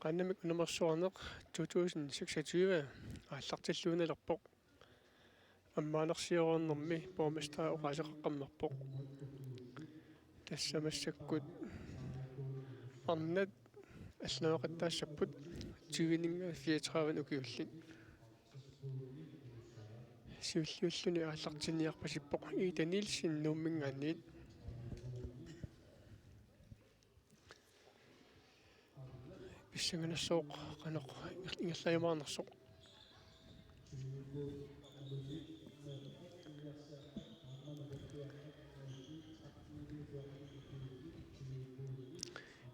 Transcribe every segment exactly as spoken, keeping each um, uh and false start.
Qaannamik unamersuarneq to tusind seksogtyve aallartilluinnalerpoq. Ammaanersioreernermi borgmesteri oqaaseqaqqammerpoq. Tassa massakkut arnat allaaneqattaassapput tyveninngaanniit fireogtredive ukiullit. Siulliulluni aallartinniarpasippoq Ida Nielsen Nuumminngaanniit. Pissanganassaaq qanoq inger-, ingerlajumaarnersoq.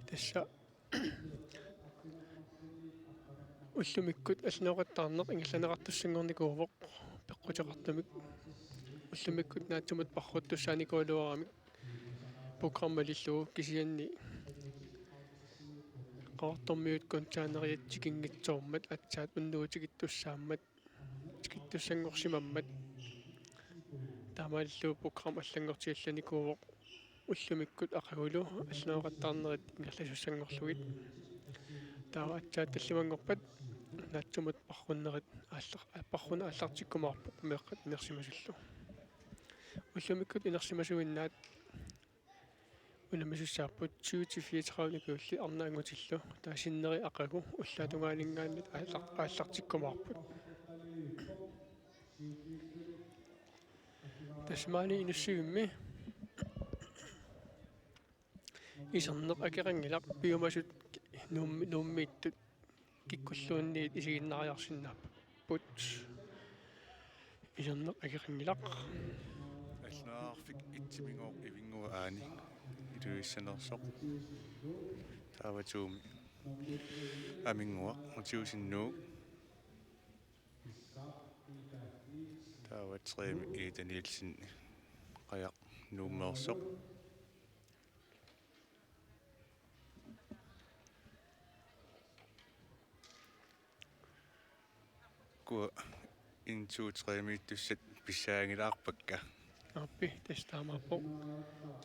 Tassa ullumikkut allaaneqattaarneq ingerlanneqartussanngornikuuvoq peqquteqartumik. Ullumikkut naatsumut paarruttussaanikuugaluaramik programmalillugu, kisianni Qaqortormiut containerit tikinngitsoormat aatsaat unnugu tikittussaammat, tikittussanngorsimammat. Taamaalillugu programmi allanngortigallanikuuvoq ullumikkut aqagulu allaaneqattaarnerit ingerlasussanngorlugit. Taava aatsaat tallimanngorpat naatsumut paarrunnerit aallar-, paarrunneq aallartikkumaarpoq meeqqat inersimasullu. Ullumikkut inersimasuinnaat unammisussaapput tyve til fireogtredive ukiullit arnat angutillu. Taava sinneri aqagu ullaap tungaaninngaanniit aallar-, aallartikkumaarput. Tassa maani Inussivimmi iserneq akeqanngilaq, piumasut Nuummi-, Nuummiittut kikkulluunniit isiginnaariarsinnaapput. Iserneq akeqanngilaq. Allaanerfik etsimigooq Ivinnguaq Aani Ilulissaniitsoq. Taava tomi Aminnguaq Mathæussen Nuuk. Taava tremi Ida Nielsen Qajaq Nuummeersoq. Ukua en, to, tremiittussat pissaanngilaarpakka. Aappi, tassa taamaappoq.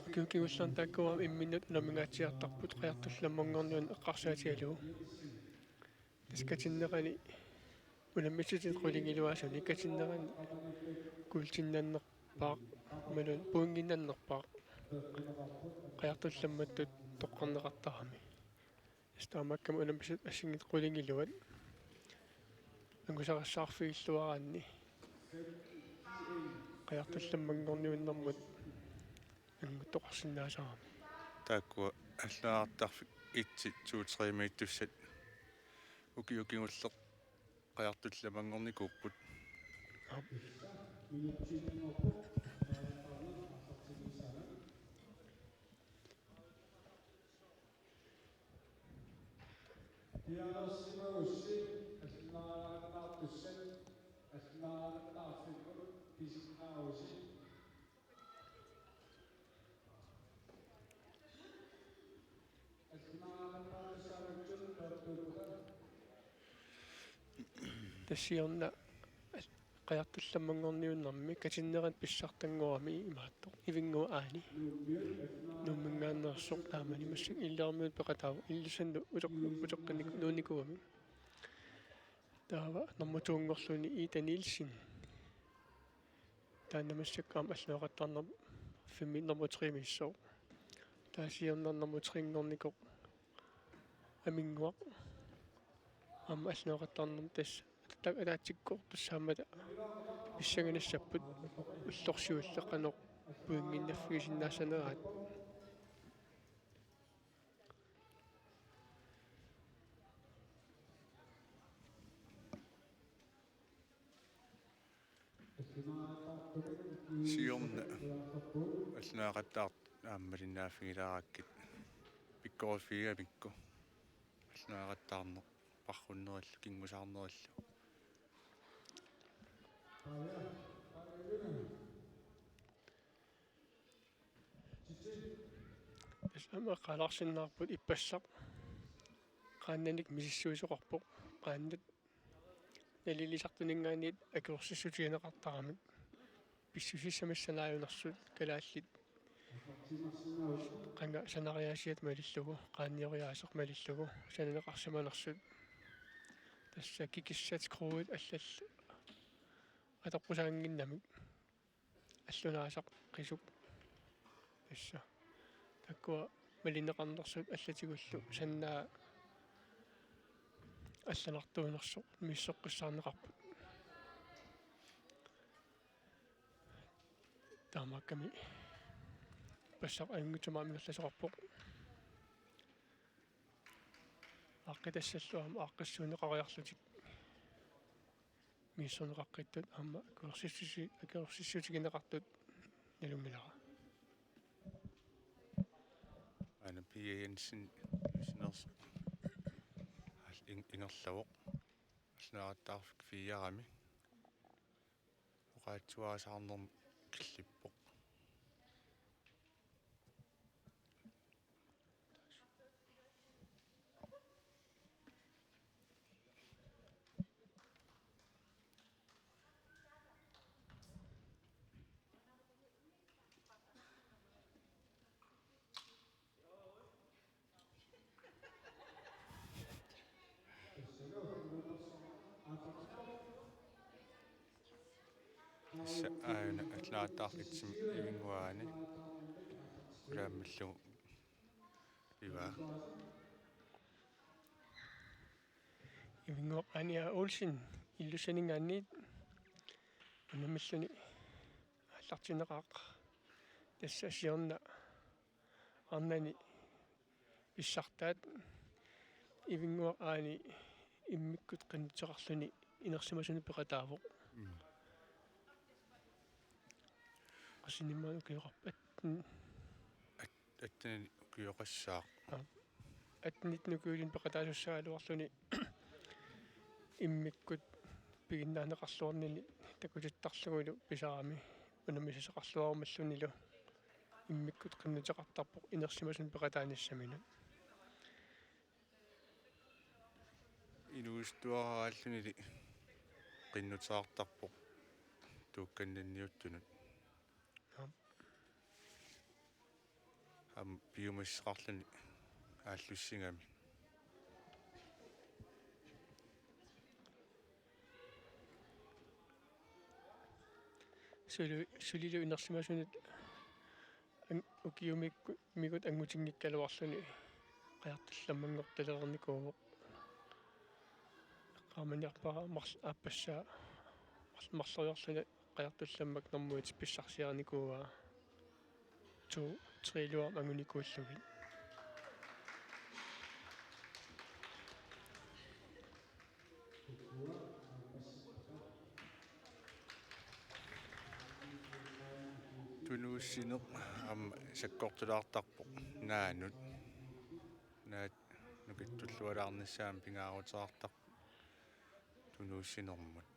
Ukiut kingullerni taakkua imminnut unamminngatsiartarput Qajartullammernguarniunneq eqqarsaatigalugu. Tassa katinnerani unammissutinik qulingiluaasunik katinnerani kuultinnannerpaaq, imaluunniit pointinnannerpaaq Qajartullammattut toqqarneqartarami. Tassa taamaakkami unammissut assingi qulingiluat angusarissaarfigilluaraanni Qajartullammanngorniunnermut anguttoqarsinnaasarami. Taakkua allaanertarfik et, to, tremiittussat ukiut kingulleq Qajartullammanngornikuupput. Aap. Piareersimagussi allaanertartussat, allaanertarfimmut pisinnaagusi. Tassa siorna Qajartullammanngorniunnermi katinnerani pissartanngorami imaattoq Ivinnguaq Aani Nuumminngaanneersoq, taamani massakkut Illiarmiut peqataavoq, Ilulissani uteq-, uteqqinnik nuunnikuugami. Taava nummer to-nngorluni Ida Nielsen. Taanna massakkut aamma allaaneqattaarnermi nummer tre-miissoq. Taava siorna nummer tre-nngornikoq Aminnguaq. Aamma allaaneqattaarnermi tassa atta-, ataatsikkoortussaammata pissanganassapput, ullorsiulleq qanoq pointinnaffigisinnaassaneraat. Siorna allaaneqattaartut aamma malinnaaffigilaarakkit pikkoriffigigamikku allaaneqattaarneq paarrunnerillu, kingusaarnerillu. Tassa aamma eqqaalarsinnaarput ippassaq qaannanik misissuisoqarpoq, qaannat nalilisartuninngaanniit akuersissutigineqartaramik pissusissamissanaajunersut kalaallit Qanga sanariaasiat malillugu, qaannioriaaseq malillugu, sananeqarsimanersut. Tassa kikissat skruet allallu atoqqusaannginnamik. Allunaasaq qisuk. Tassa. Taakkua malinneqarnersut allatigullu sannaa allanartuunersoq misissoqqissaarneqarput. Taamaakkami passaq ajunngitsumik aamma ingerlasoqarpoq. Aaqqitassallu aamma aaqqissuunneqariarlutik misissorneqaqqittut aamma akuersissuti-, akuersissutigineqartut nalunngilara. Aana Pia Jensen, Sinersoq. Al-, in-, ingerlavoq. Allunaaqattaarfik fireami. Oqaatsuaasaarnermut killippoq. Tassa aajuna allunaaqattaarfik Ivinnguaani ulaammillugu pivaa. Ivinnguaq Anja Olsen Ilulissaninngaanniit unammilluni aallartinneqaaq, tassa siorna arnani pissartaat Ivinnguaq Aani immikkut qinnuteqarluni inersimasunut peqataavoq. Mm. Qassinik aamma ukioqarpa? Atten. At-, attenit ukioqassaaq. Aa. Atten nitten ukiulinni peqataasussagaluarluni immikkut piginnaaneqarluarnini takutittarlugulu pisarami unammisaqarluarumallunilu immikkut qinnuteqartarpoq inersimasunut peqataanissaminut. Inuusuttuaraallunili qinnuteqartarpoq tuukkanninniuttunut. Aap. Aamma piumassuseqarluni aallussigami. Suli-, sulilu inersimasunut an-, ukiumikku-, -mikkut angutinngikkaluarluni qajartullammanngortalereernikuuvoq. Eqqaamaniarpara marl-, aappassaa marl-, marloriarluni qajartullammak normu et pissarsiarinikuuaa. To, tre-luunniit angunikuullugit. Tunuussineq aamma sakkortulaartarpoq naanut. Naak nukittullualaarnissaat aamma pingaaruteqartarput tunuussinermut.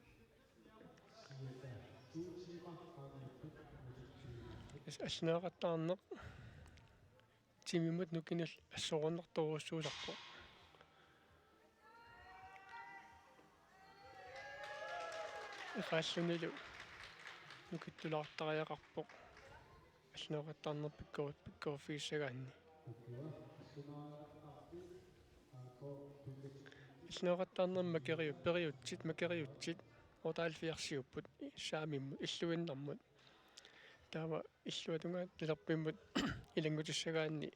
Tassa allunaaqattaarneq timimut nukinut assorunartorujussuusarpoq. Eqaallunilu nukittulaartariaqarpoq. Allunaaqattaarneq pikkorit-, pikkoriffigisagaanni. Allunaaqattaarnermi makeriu-, periutsit, makeriutsit, otteoghalvfjerdsiupput, saamimmut, illuinnarmut. Taava illuatungaanut talerpimmut ilanngutissagaanni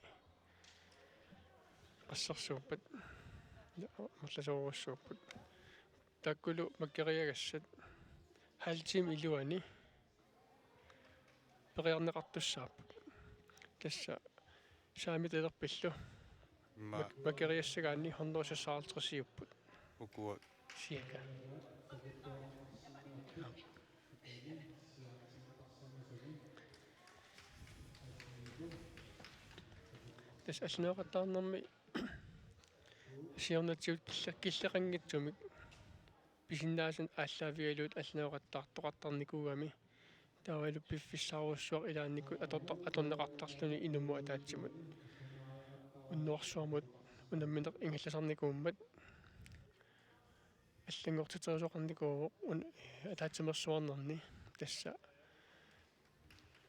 qassersuuppat, amerlasoorujussuupput. Taakkulu makeriagassat halv time iluani periarneqartussaapput. Tassa saami talerpillu. Ma- mak-, makeriassagaanni hundrede seksoghalvtreds-iupput. Ukua. Cirka. Tassa allunaaqattaarnermi siornatigut kille-, killeqanngitsumik pisinnaasunut aallaavigalugit allunaaqattaartoqartarnikuugami. Taavalu piffissarujussuaq ilaannikkut atorta-, atorneqartarluni inummut ataatsimut. Unnuarsuarmut unammineq ingerlasarnikuummat allanngortiterisoqarnikuuvoq un-, ataatsimeersuarnerni, tassa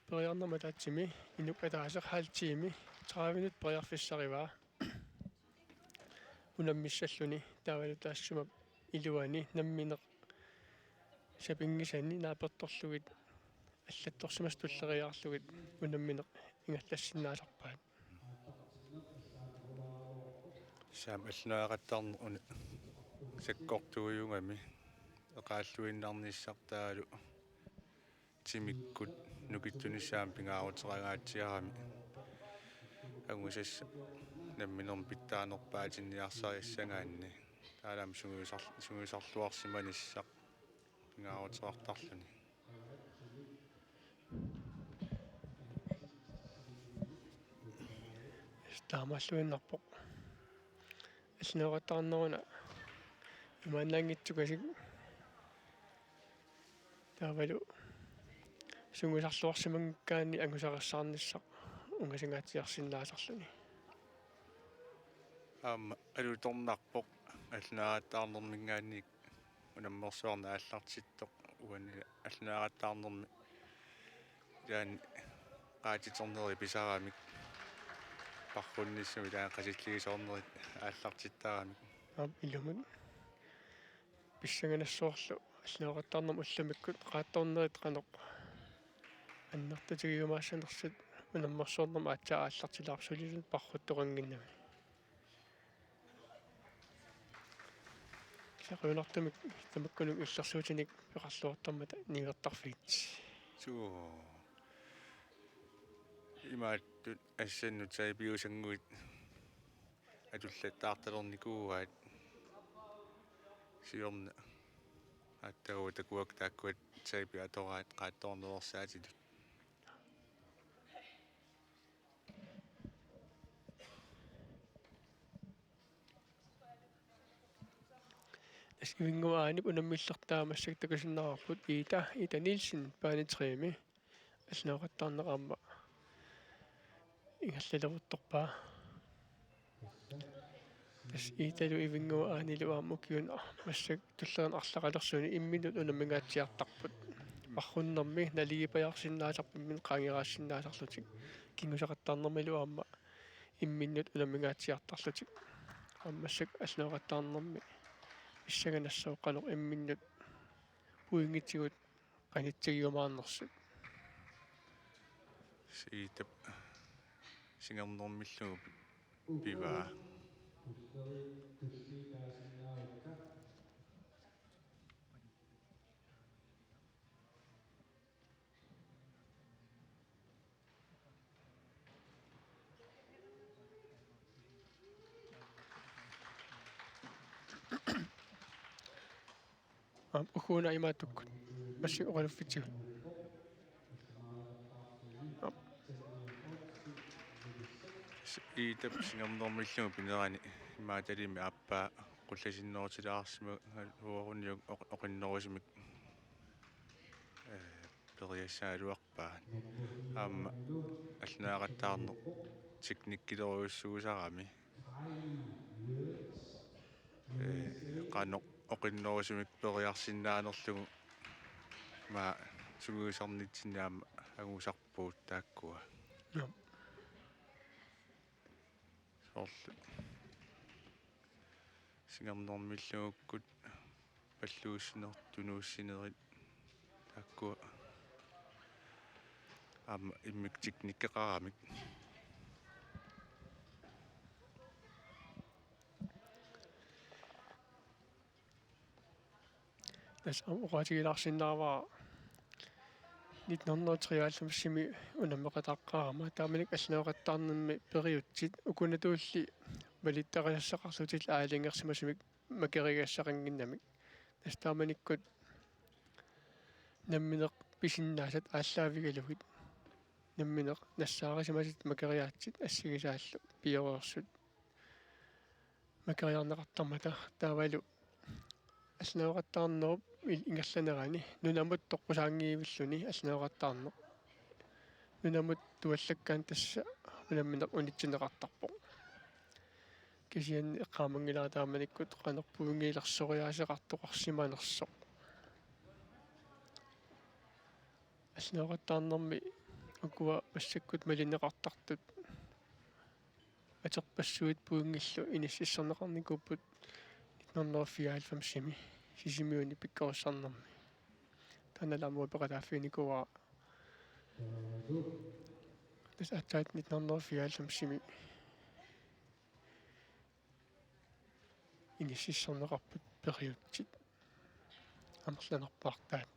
Periarnermi ataatsimi inuk ataaseq halv time tredive minut periarfissarivaa unammissalluni, taavalu taassuma iluani nammineq sapinngisani naapertorlugit allattorsimasut tulleriiaarlugit unammineq ingerlassinnaasarpaat. Saam allunaaqattaarneq una sakkortuujugami eqaalluinnarnissartaalu timikkut nukittunissaanut pingaaruteqangaatsiarami angusassaq namminermi pitsaanerpaatinniarsariassagaanni taalaami sungiusar-, sungiusarluarsimanissaq pingaaruteqartarluni. Taamaalluinnarpoq. Allunaaqattaarneruna imaannaanngitsukkasik taavalu sungiusarluarsimanngikkaanni angusarissaarnissaq ungasingaatsiarsinnaasarluni. Aamma alutornarpoq allunaaqattaarnerminngaanniit unammersuarneq aallartittoq, uani allunaaqattaarnermi ilaanni qaatiternerit pisaramik, parrunnissamik ilaanni qasilligisoornerit aallartittaramik. Aap, ilumut. Pissanganassaarlu allunaaqattaarnermi ullumikkut qaattornerit qanoq annertutigiumaassanersut unammersuarnermi aatsaat aallartilaarsulilu parruttoqannginnami. Saqqummiunartumik tamakkununnga illersuutinik peqarluartarmata niuertarfigit. Suu. Imaattut assannut tapiusannguit atullattaartalernikuuaat, siorna aatsaat takuakka taakkua tapiat atoraat qaattorneq ersarititut. Tassa Ivinnguup Aanip unammillertaa massakkut takusinnaavarput, Ida, Ida Nielsen, bane tre-mi. Allunaaqattaarneq aamma ingerlaleruttorpaa. Tassa Idalu Ivinnguup Aanilu aamma ukiuni massakkut tulleriiaarneq arlaqalersuni imminnut unammingaatsiartarput. Parrunnermi naligipajaarsinnaasarput imminnut qaangeraassinnaasarlutik. Kingusaqattaarnermilu aamma imminnut unammingaatsiartarlutik. Aamma massakkut allunaaqattaarnermi pissanganassaaq qanoq imminnut pointigut qanitsigiumaarnersut. Siitap singernermillugu pivaa. Aap, uku una imaattukkut. Massakkut oqaluffitsigut. Aap. Iitap singernermillugu pinerani imaattalimi aappaa qullasinnerutilaarsimaguuniuk oq-, oqinnerusumik, ee, periassagaluarpaa. Aamma allunaaqattaarneq teknikkilerujussuusarami. Ee, qanoq oqinnerusumik periarsinnaanerlugu, ima sungiusarnitsinni aamma angusarpugut taakkua. Joo. Soorlu singernermillugukkut palluussinerit, tunuussinerit taakkua aamma immikkut teknikkeqaramik. Tassa aamma oqaatigilaarsinnaavara nitten hundrede og treoghalvfems-imi unammeqataaqqaarama, taamanikkut allunaaqattaarnermi periutsit ukunatulli malittarisassaqarlutik aalajangersimasumik makerigassaqannginnamik. Tassa taamanikkut nammineq pisinnaasat aallaavigalugit, nammineq nassaarisimasat makeriaatsit assigisaallu pioreersut makeriarneqartarmata, taavalu allunaaqattaarnerup il-, ingerlanerani nunamut toqqusaanngivilluni allunaaqattaarneq. Nunamut tuallakkaanut tassa unammineq unitsinneqartarpoq. Kisianni eqqaamanngilara taamanikkut qanoq pointilersoriaaseqartoqarsimanersoq. Allunaaqattaarnermi ukua massakkut malinneqartartut atorpassuit pointillu inississorneqarnikuupput nitten hundrede og fireoghalvfemsimi Sisimiuni pikkorissarnermi. Taanna aamma peqataaffiginikuuara. Tassa aatsaat nitten hundrede og fireoghalvfemsimi inississorneqarput periutsit amerlanerpaartaat.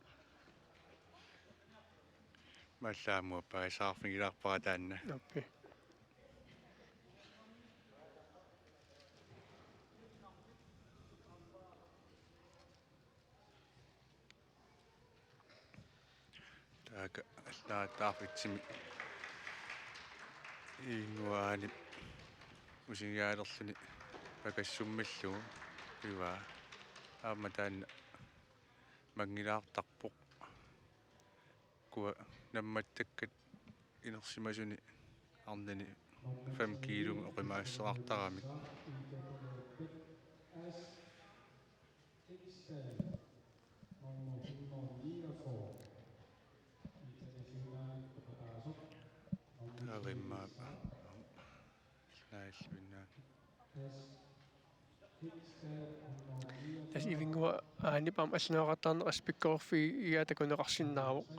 Mallaamua paasisaqarfigilaarpara taanna. Nappi. Taakku allaat taarfitsimi Ivinnguaanip usingialerluni pakassummillugu ivaa. Aamma taanna manngilaartarpoq. Ukua nammattakkat inersimasuni arnani fem kiilumik oqimaassuseqartaramik. Taava immaqa naallunnaaq. Tassa Ivinnguaanip aamma allanoqattaarneq pikkoriffigigaa takuneqarsinnaavoq.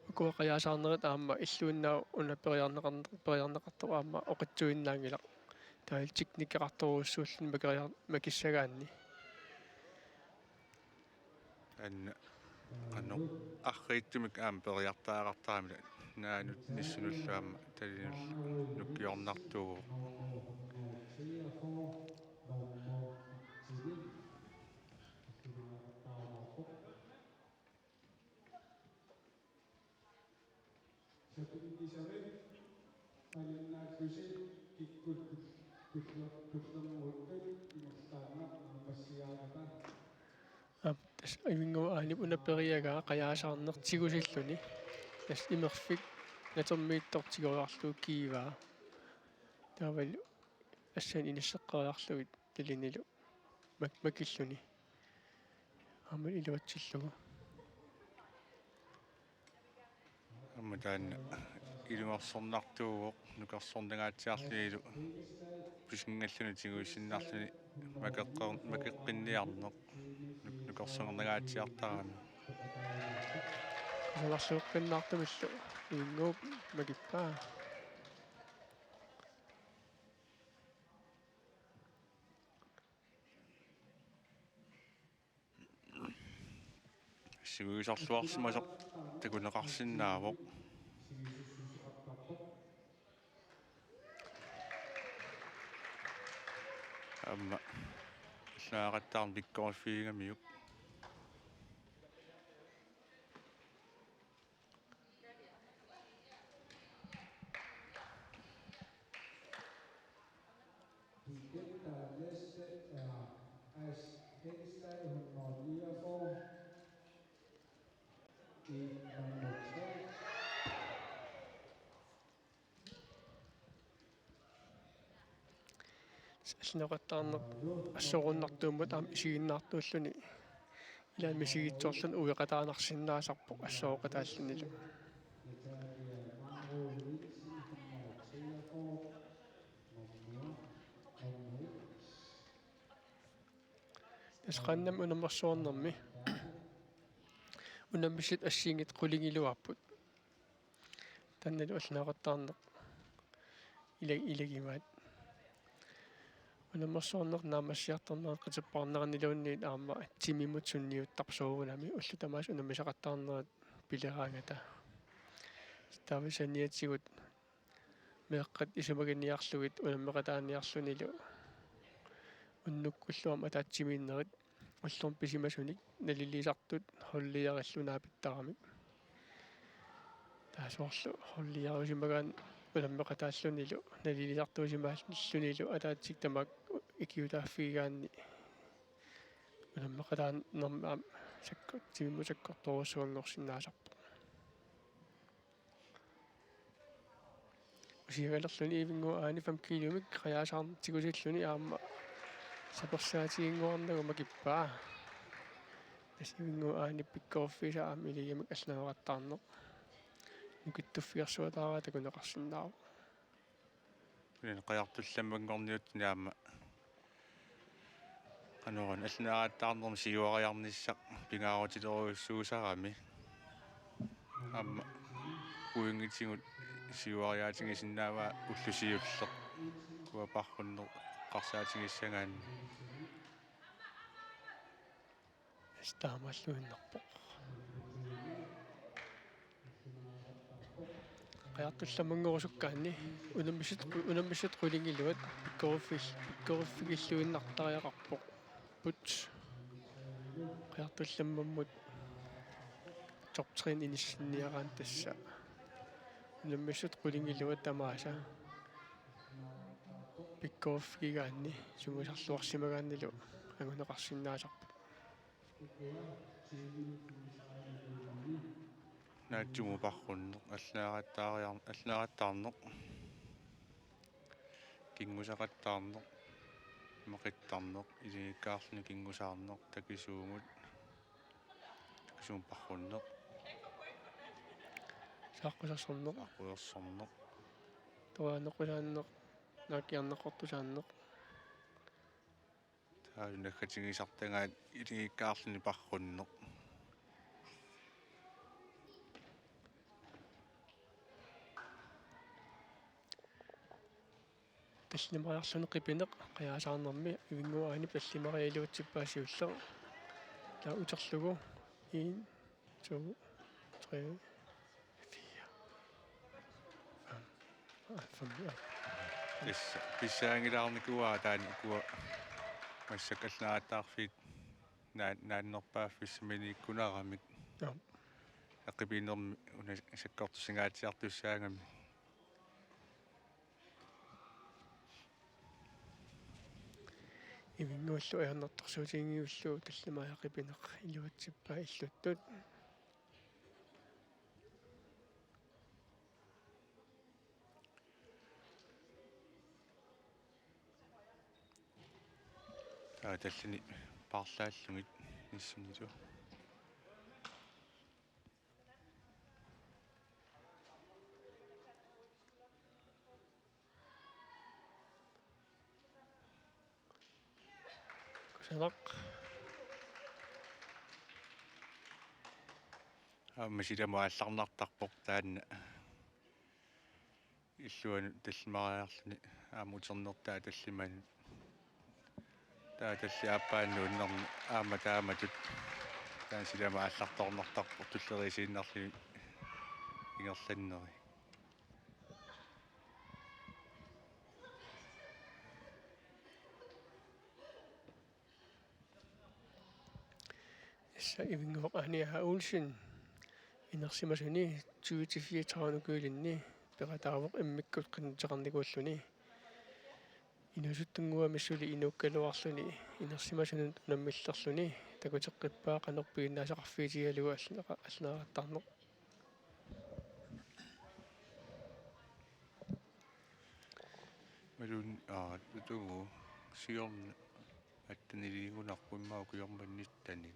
Ukua qajasaarnerit aamma illuinnaat una periarneqarne-, periarneqartoq aamma oqitsuinnaanngilaq. Taava teknikkeqartorujussuulluni makeriar-, makissagaanni. Taanna qanoq arriitsumik aamma periartariaqartarami naanut nissunullu aamma talinullu nukkiornartuuvoq. Sapinngisamik malinnaallusi kikkut kul-, kullermut imerlaannaq naammassigaangata. Aap, tassa Ivinnguaanip una periagaa qajasaarneq tigusilluni. Tassa imerfik natermiittoq tigoriarlugu kiivaa. Taavalu assanik inisseqqeriarlugit talinilu mak-, makilluni. Aamma iluatsillugu. Aamma taanna ilungersornartuuvoq nukersornangaatsiarlunilu pisinngallugu tiguissinnarluni makeqqer-, makeqqinniarneq nuk-, nukersornangaatsiartarami. Kusanarsueqqinnaartumillu Ivinnguup makippaa. Sivigisarluarsimasoq takuneqarsinnaavoq. Aamma allaaqattaarneq pikkoriffigigaanni. Den, der er næste, er As Hensdal, hundrede niogfyrre. I nummer tre. Allanoqattaarneq assorunnartuummat aamma isiginnaartuulluni. Ilaanni misigitsoorluni ueqataanarsinnaasarpoq assooqataallunilu. Tassa qaannamik unammersuarnermi unammissat assigiinngitsut qulingiluaapput. Taannalu allanoqattaarneq ila-, ilagivaat. Unammersuarneq naammassiartornerat qiterpaarneraniluunniit aamma timimut sunniuttarpoq soorunami ullut tamaasa unammisaqattaarnerat pileraangata. Taava saniatigut meeqqat isumaginiarlugit unammeqataaniarlunilu unnukkullu aamma ataatsimiinnerit ullormut pisimasunik naliliisartut holdiarillu naapittaramik. Taava soorlu holdiariusimagaanni unammeqataallunilu naliliisartuusimaallunilu ataatsip tamaat ikiutaaffigigaanni unammeqataanermi aamma sakko-, timimut sakkortoorujussuanngorsinnaasarpoq. Usiagalerluni Ivinnguaani fem kiilumik qajasaarneq tigusilluni aamma sapersaatiginnguarnagu makippaa. Tassa Ivinnguaani pikkoriffiisa aamma ilagigamik allanoqattaarneq. nukittuffigersuataara takuneqarsinnaavoq. Uani qajartullammanngorniuttuni aamma qanoruna allaanerulaarnermi siuariarnissaq pingaarutilerujussuusarami. Aamma pointigut siuariaatigisinnaavaa ulloq siulleq. Ukua paarrunneq eqqarsaatigissagaanni. Taamaalluinnarpoq. Qajartullammanngorusukkaanni unammisut, unammisut qulingiluat pikkoriffil-, pikkoriffigilluinnartariaqarpoq. Put. Qajartullammammut top tre-mi inissinniaraanni tassa unammisut qulingiluat tamaasa pikkoriffigigaanni sungiusarluarsimagaannilu anguneqarsinnaasarput. Naatsumut paarrunneq, allaaneruliar-, allaanerulaarneq, kinngusaqattaarneq, imaqattaarneq, ilingiikkaarluni kinngusaarneq, takisuumut, takisuumut paarrunneq. Saaqqusersorneq. Saaqqusersorneq. Toriarneqqusaarneq, naakkiarneqqortusaarneq. Taava naggatigisartagaat ilingiikkaarluni paarrunneq. Tallimariarluni qipineq, qajaasaarnermi Ivinnguaq Aanip tallimariaa iluatsippaa siulleq. Taava uterlugu. En, to, tre, fire, fem. Aa, fem, ja. Pis-, pissaanngilaarnikuuara taanna ukua massakkut allaanerulaarfiit naa-, naannerpaaffissaminiikkunaramik. Joo. Qipinermi una sakkortusingaatsiartussaagami. Ivinnguallu ajornartorsiutiginngilluinnarlugu tallimariaq qipineq iluatsippaa illuttut. Taava tallini paarlaallugit nissunilu. Kusanaq. Aamma silamut aallarnartarpoq taanna. Illuanut tallimariarluni aamma uternertaa tallimanut. Taava tallit aappaannut unnerneq aamma taamatut. Taanna silamut aallartoornartarpoq tulleriiaasiinnarluni ingerlanneri. Tassa Ivinnguaq Aani Olsen inersimasuni tyve til fireogtredive ukiulinni peqataavoq immikkut qinnuteqarnikuulluni. Inuusuttunnguamik suli inuukkaluarluni inersimasunut unammillerluni takuteqqippaa qanoq piginnaasaqarfigitigalugu allaaneruliartarneq. Malun, aa, tutugu siorna atteniliigunarpoq immaqa ukiormanna nittenit.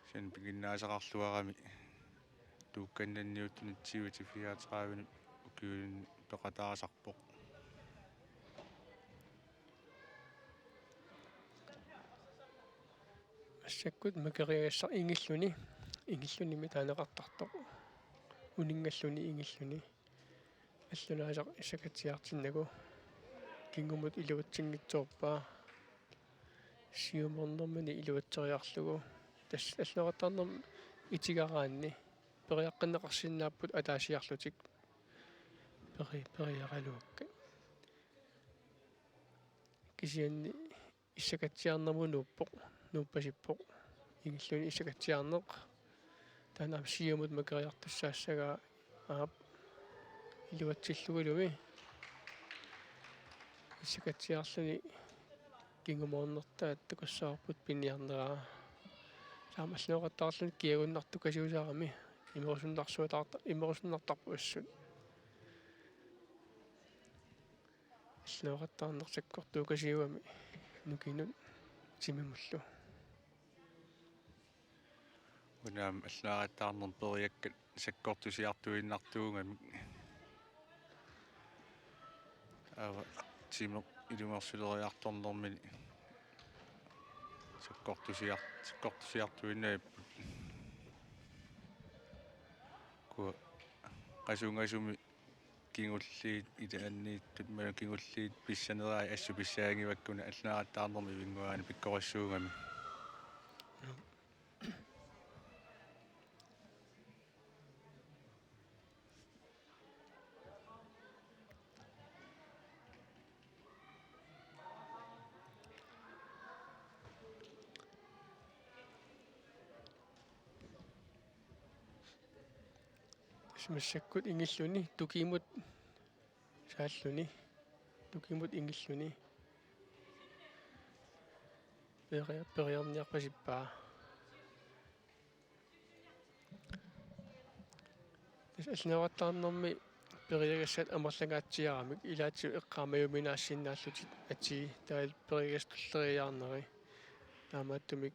Kisianni piginnaasaqarluarami tuukkannanniuttunut tyve til fireogtredive ukiulinni peqataasarpoq. Massakkut makeriagassaq ingilluni, ingillunimi taaneqartartoq. Uninngalluni ingilluni. Allunaasaq issakatsiartinnagu. Kingumut iluatsinngitsoorpaa. Siumoornermini iluatseriarlugu. Tassa allaanerulaarnermi itigaraanni periaqqinneqarsinnaapput ataasiarlutik. Peri-, periaraluakka. Kisianni issakatsiarnermut nuuppoq, nuuppasippoq. Ingilluni issakatsiarneq. Taanna aamma siumut makeriartussaassagaa aap iluatsillugulumi. Issakatsiarluni kingumoornertaa takussavarput piniarneraa. Taava allaanerulaarluni kiagunnartukasiusarami imerusunnarsuataarta-, imerusunnartarpoq assut. Allaanerulaarneq sakkortuukasiugami nukinut timimullu. Unaam allaaqqattaarnermi periakkat sakkortusiartuinnartuugamik. Aava timeq ilungersuleriartornermini sakkortusiar-, sakkortusiartuinnavipput. Kua qasungasumik kingulliit ilaanniittut, imaluunniit kingulliit pissanerai assut pissaanngivakka una allaaqqattaarnermi ivinnguaani pikkorissuugami. Tassa massakkut ingilluni tukimut saalluni, tukimut ingilluni. Peri-, periarniarpasippaa. Tassa allaaqqattaarnermi periagassat amerlangaatsiaramik ilaatigut eqqaamajuminaassinnaallutik atii, taavalu periagassat tulleriiaarneri. Taamaattumik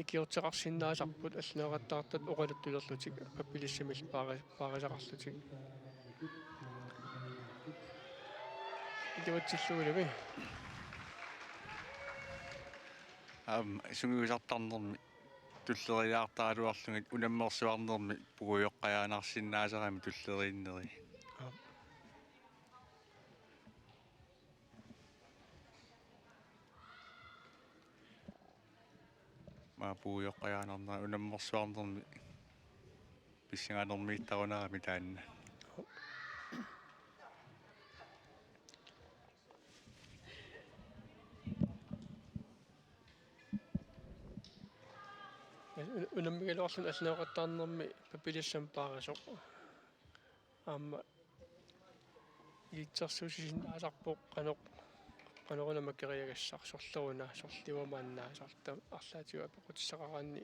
ikiorteqarsinnaasarput allaaqqattaartut oqaluttulerlutik pappilissamillu paari-, paarisaqarlutik. Iluatsillugulumi. Aamma sungiusartarnermi tulleriiaartaraluarlugit unammersuarnermi puigujoqqajaanarsinnaasarami tulleriinneri. Aap. Aamma puigujoqqajaanarnera unammersuarnermi pissanganermiittarunarami taanna. Un-, unammigaluarluni allaaqqattaarnermi pappilissamik paarisoq. Aamma ilitsersuussisinnaasarpoq qanoq, qanoruna makeriagassaq, sorleruna, sorliuama annaasarta arlaatigut apeqqutissaqaraanni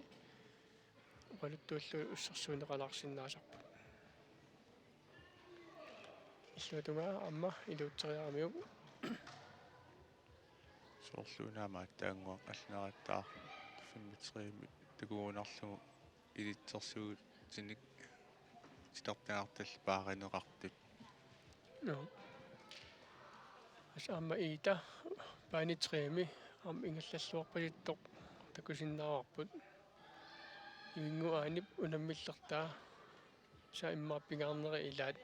oqaluttuullugu ussersuunneqalaarsinnaasarput. Illuatungaa aamma iluutseriaramiuk. Soorluuna aamma aatsaannguaq allaaqqattaarfimmi tre-mi takugunarlugu ilitsersuutinik titartagartallu paarineqartut. Joo. Tassa aamma Ida bane tre-mi aamma ingerlalluarpasittoq takusinnaavarput. Ivinnguaanip unammillertaa tassa immaqa pingaarneri ilaat.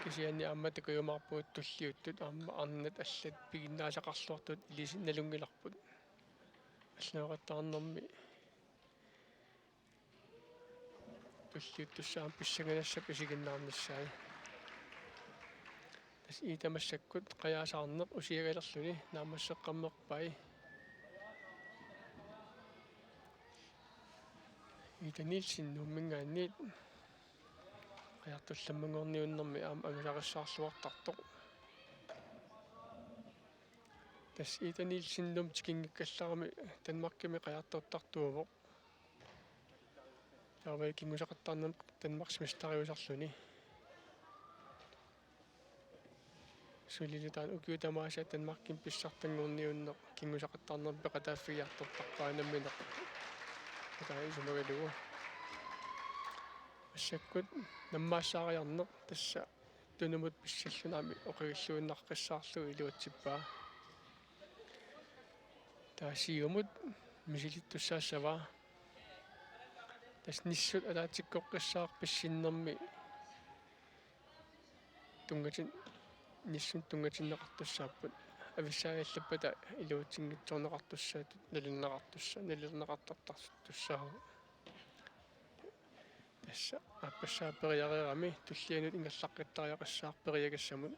Kisianni aamma takujumaarpugut tulliuttut aamma arnat allat piginnaasaqarluartut ilisinnaalunngilarput. Allaaqqattaarnermi tulliuttussaq aamma pissanganassapput isiginnaarnissaa. Tassa Ida massakkut qajaasaarneq usiagalerluni naammasseqqammerpai. Ida Nielsen Nuumminngaanniit qajartullammanngorniunnermi aamma angusarissaarluartartoq. Tassa Ida Nielsen Nuum tikinngikkallarami Danmarkimi qajartortartuuvoq. Taava kingusaqattaarnermut Danmarksmesteriusarluni. Sulilu taanna ukiut tamaasa Danmarkimi pissartanngorniunneq kingusaqattaarnermut peqataaffigiartortarpaa nammineq. Taava isumagalugu. Massakkut nammaassaariarneq tassa tunumut pissalluni aamma oqigilluinnaqqissaarlugu iluatsippaa. Taava siumut misilittussaassavaa. Tassa nissut ataatsikkoqqissaaq pissinnermi tunngatin-, nissunut tunngatinneqartussaapput. Avissaa allappata iluatsinngitsoorneqartussaattut nalilerneqartussa-, nalilerneqartartartussaavoq. Tassa aappassaa periareerami tullianut ingerlaqqittariaqassaaq periagassamut.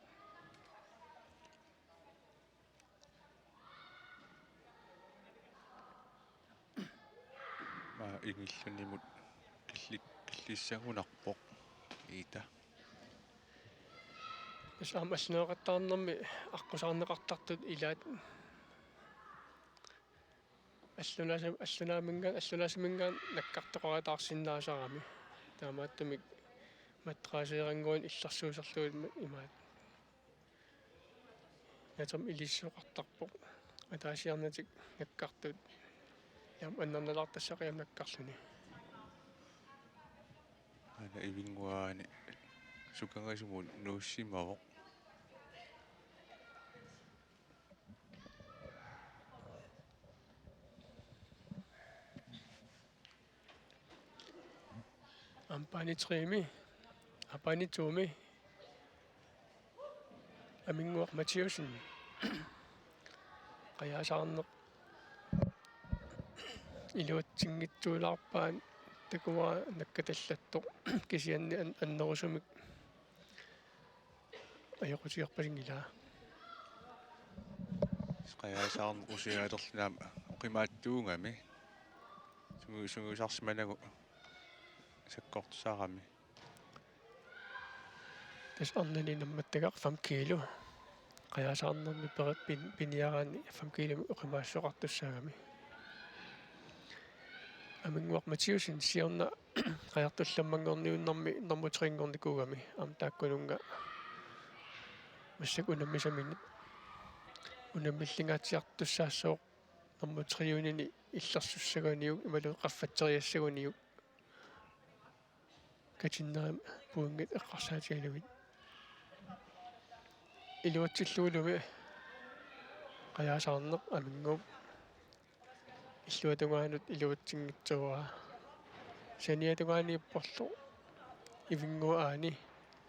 Aamma ingillunimut killi-, killissagunarpoq Ida. Tassa aamma allaaqqattaarnermi aqqusaarneqartartut ilaat. Allunaasa-, allunaaminngaanniit, allunaasaminngaanniit nakkartoqarataarsinnaasarami. Taamaattumik matraaseerannguani illersuuserlugit ima-, imaat. Natermi ilissoqartarpoq. Ataasiarnatik nakkartut. Aamma annernalaartassaq aamma nakkarluni. Ivinnguaani sukangasumut nuussimavoq. Aamma baani tre-mi, aa, baani to-mi Aminnguaq Mathiassen. Qajaasaarneq iluatsinngitsoorpaat, takuara nakkatallattoq, kisianni an-, annerusumik ajoqutigerpasinngilaa. Qajaasaarneq usiaaterlunam oqimaattuugami. Sungu-, sungiusarsimanagu sakkortusarami. Tassa arnani nammattagaq fem kilo. Qajaasaarnermi peri-, pin-, piniaraanni fem kilo oqimaassuseqartussaagami. Aminnguaq Mathiassen siorna qajartorluammanngorniunnermi nummer tre-nngornikuugami. Aamma taakkununnga massakkut unammisaminit unammillingaatsiartussaassooq nummer tre-unini illersussaguniuk imaluunniit qaffatseriassaguniuk. Katinnermi pointit eqqarsaatigilugit. Iluatsillugulumi qajaasaarneq Aminnguup illuatungaanut iluatsinngitsooraa. Saniatungaaniipporlu Ivinnguaani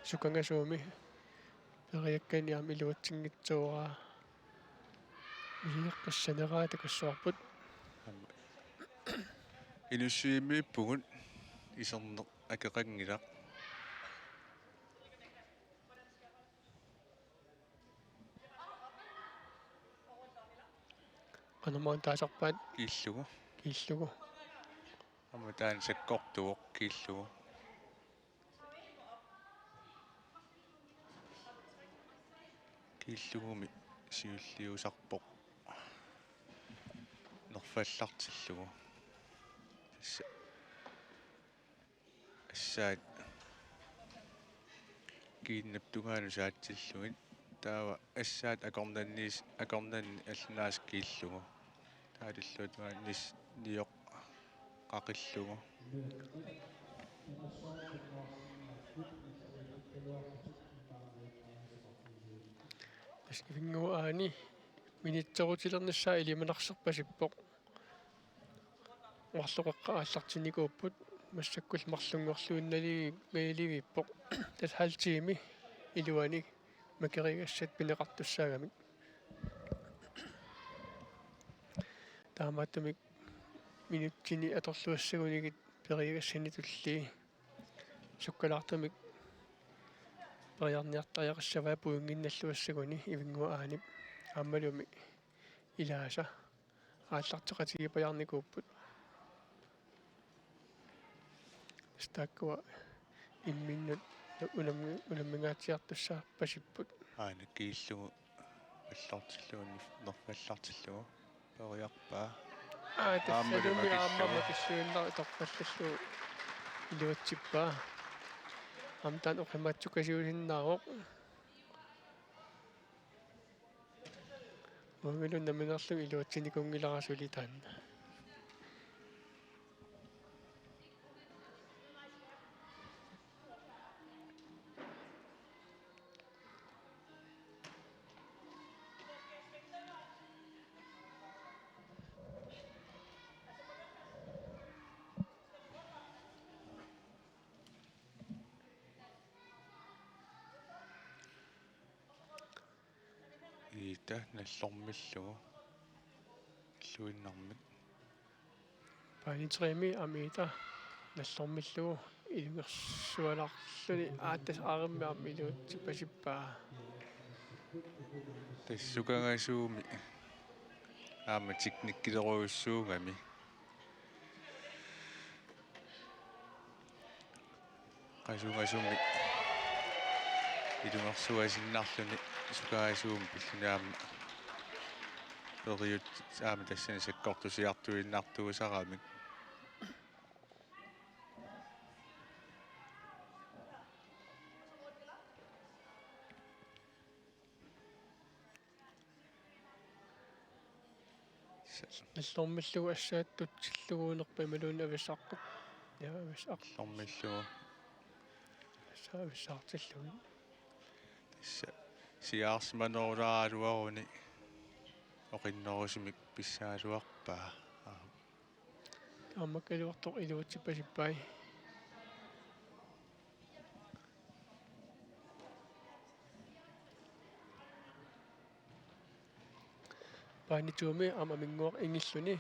sukangasuumi periakkani aamma iluatsinngitsooraa. Misileqqissaneraa takussuarput. Inussivimmiippugut, iserneq akeqanngilaq. Qanormaanna taasarpaat? Kiillugu. Kiillugu. Aamma taanna sakkortuvoq, kiillugu. Kiillugumi siulliusarpoq. Nerfallartillugu. Tassa assaat kiinnap tungaanut saatsillugit. Taava assaat akornanniis-, akornanni allanaasaq kiillugu. Taava illuatungaani nioq qaqillugu. Tassa Ivinnguaani minitserutilernissaa ilimanarserpasippoq. Marloqeqqat aallartinnikuupput, massakkullu marlunngorluinnali-, -naliviippoq. Tassa halv time iluani makerigassat pineqartussaagamik. Taamaattumik minutsini atorluassagunigit perigassani tullii sukkalaartumik periarniartariaqassavaa pointinnalluassaguni Ivinnguaanip aammalumi ilaasa aallarteqatigiipajaarnikuupput. Tassa taakkua imminnut unammi-, unammingaatsiartussaappasipput. Aana kiillugu allortillugu nif-, nerfallartillugu periarpaa. Aa, aamma tassalumi aamma makillugu. Makilluinnaq torpallallugu iluatsippaa. Aamma taanna oqimaatsukasiusinnaavoq. Uangalu nammineerlunga iluatsinikuunngilara suli taanna. Iita nallormillugu. Illuinnarmik. Baani tre-mi aamma Iita nallormillugu ilungersualaarluni, aa, tassa aarimmi aamma iluatsippasippaa. Tassa sukangasuumi aamma teknikkilerujussuugami. Qasungasumik ilungersuinnarluni sukangasuumik pilluni aamma periut aamma tassani sakkortusiartuinnartuusaramik. Nallormillugu assaat tutsilluguunerpa imaluunniit avisaq-, ja, avisaq-. Nallormillugu. avissaartillugit. Tassa siaarsimanerulaaraluaruni oqinnerusumik pissagaluarpaa. Aa. Aamma iluartoq iluatsippasippai. Paani tuumi aamma Aminnguaq ingilluni.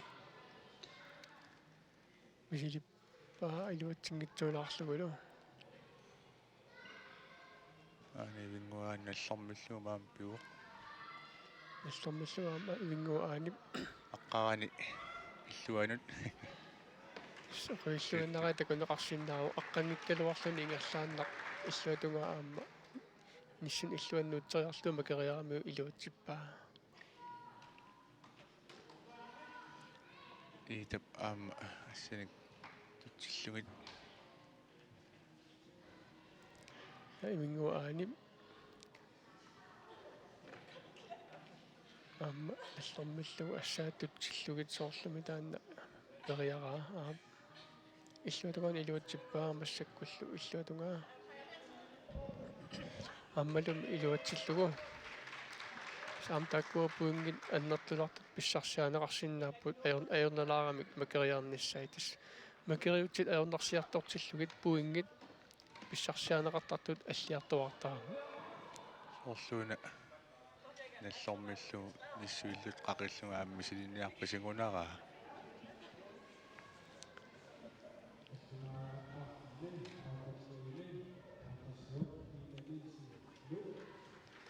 Misilippaa iluatsinngitsuulaarlugulu. Aani Ivinnguaani nallormillugu maani pivoq. Nallormillugu aamma Ivinnguaani. Aqqarani illuanut. Soqilluinnarami takuneqarsinnaavoq aqqanngikkaluarluni ingerlaannaq illuatungaa aamma. Nissin illuanut nuutseriarlugu makeriaramiuk iluatsippaa. Iitap aamma assanik tutsillugit. Ja Ivinnguaani aamma nallormillugu assaat tutsillugit soorlumi taanna periaraa aap. Illuatungaani iluatsippaa massakkullu illuatungaa. Aammalumi iluatsillugu. Aamma taakkua pointit annertulartut pissarsiarineqarsinnaapput ajor-, ajornalaaramik makeriarnissaat. Tassa makeriutsit ajornarsiartortillugit pointit pissarsiarineqartartut alliartuaartarami. Soorluuna nallormillugu nissuillutit qaqillugu aamma misiliiniarpasingunaraa.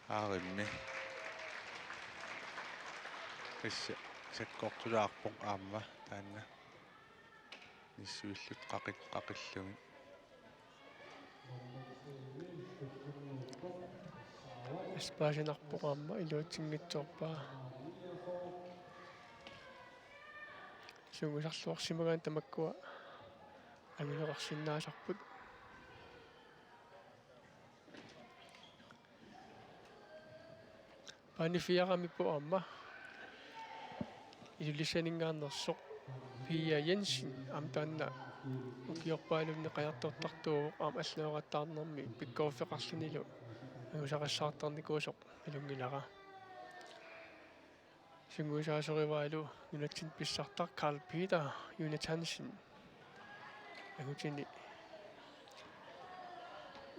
Aarimmi. Tassa sakkortulaarpoq aamma taanna. Nissuillutit qaqi-, qaqillugit. Aspaasinarpoq aamma iluatsinngitsoorpaa. Sungiusarluarsimagaanni tamakkua anguneqarsinnaasarput. Paani fire-miippoq aamma Ilulissaninngaanneersoq Pia Jensen aamma taanna ukiorpaalunni qajartortartuuvoq aamma allaanerulaartarnermi pikkoriffeqarlunilu angusaqassaartarnikuusoq nalunngilara. Sungiusaasorivaalu nunatsinni pissartaq Karl Peter Jonathansen. Angutini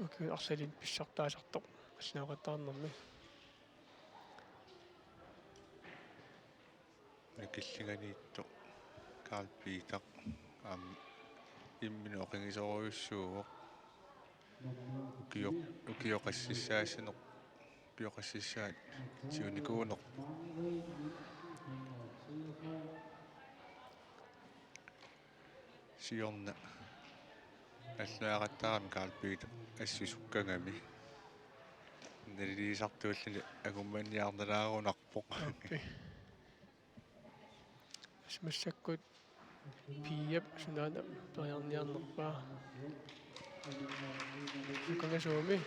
ukiut arlalinni pissartaasartoq allaanerulaartarnermi. Nakillinganiittoq Karl Peter aamma imminut oqigisorujussuuvoq. Ukio-, ukioqassissaassaner-, ukioqassissaat siunikuunerpoq. Siorna allaanerulaartarami Karl Peter assut sukkagami. Naliliisartuulluni angummanniarnalaarunarpoq. Aappi. Massakkut Piap sunaana periarniarnerpaa. Sukangasuumi.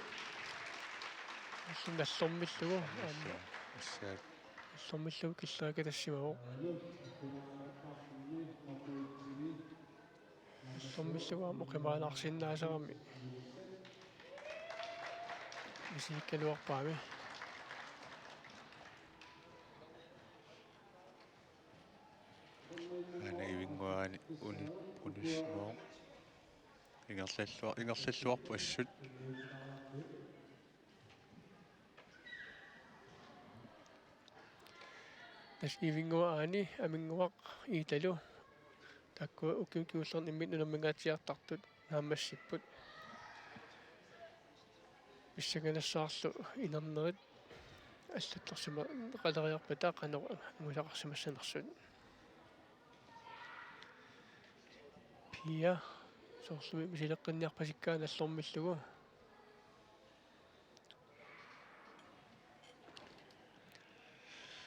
Allu nallormillugu aamma. Assaat. Nallormillugu killeriakkatassimavoq. Nallormillugu aamma oqimaalaarsinnaasarami. Misilikkaluarpaami. Aana Ivinnguaani uni-, unissimavoq. Ingerlalluar-, ingerlalluarput assut. Tassa Ivinnguaani Aminnguaq Iitalu. Taakkua ukiut kingullerni imminnut unammingaatsiartartut naammassipput. Pissanganassaarlu inernerit allattorsimaqaleriarpata qanoq angusaqarsimassanersut. Pia soorlumi misileqqinniarpasikkaa nallormillugu.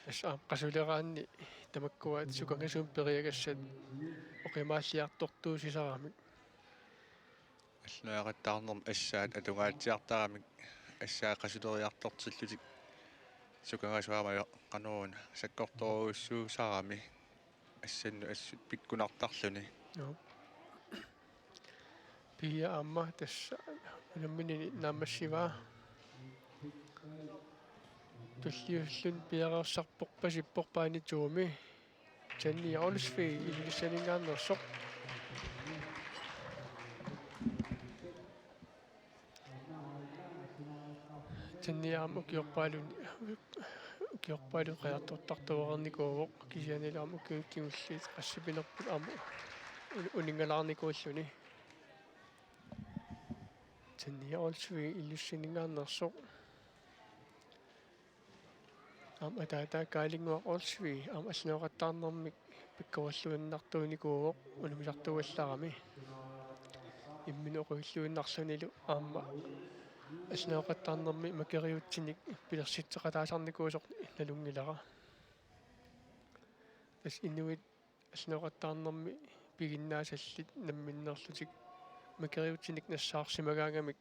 Tassa aamma qasuleraanni tamakkua sukangasuumik periagassat oqimaalliartortuussisaramik. Allaanerulaartarnermi assaat atungaatsiartaramik assaat qasuleriartortillutik sukangasuumik ajoq qanoruna sakkortoorujussuusarami assannut assut pikkunartarluni. Joo. Pia aamma tassa Unammineq naammassivaa. Tulliulluni piareersarpoq pasippoq baane to-mi. Tanja Olsvig Ilulissaninngaanneersoq. Tanja aamma ukiorpaaluit, ukiorpaaluit qajartortartuareernikuuvoq, kisiannili aamma ukiut kingulliit qassipinerput aamma un-, uninngalaarnikuulluni. Tanja Olsvig Ilulissaninngaanneersoq. Aamma ataataa Kaalinnguaq Olsvig aamma allanoqattaarnermik pikkorilluinnartuunikuuvoq unammisartuugallarami. Imminut oqilluinnarlunilu aamma allanoqattaarnermi makeriutsinik pilersitseqataasaarnikuusoq nalunngilara. Tassa inuit allanoqattaarnermi piginnaasallit namminneerlutik makeriutsinik nassaarsimagaangamik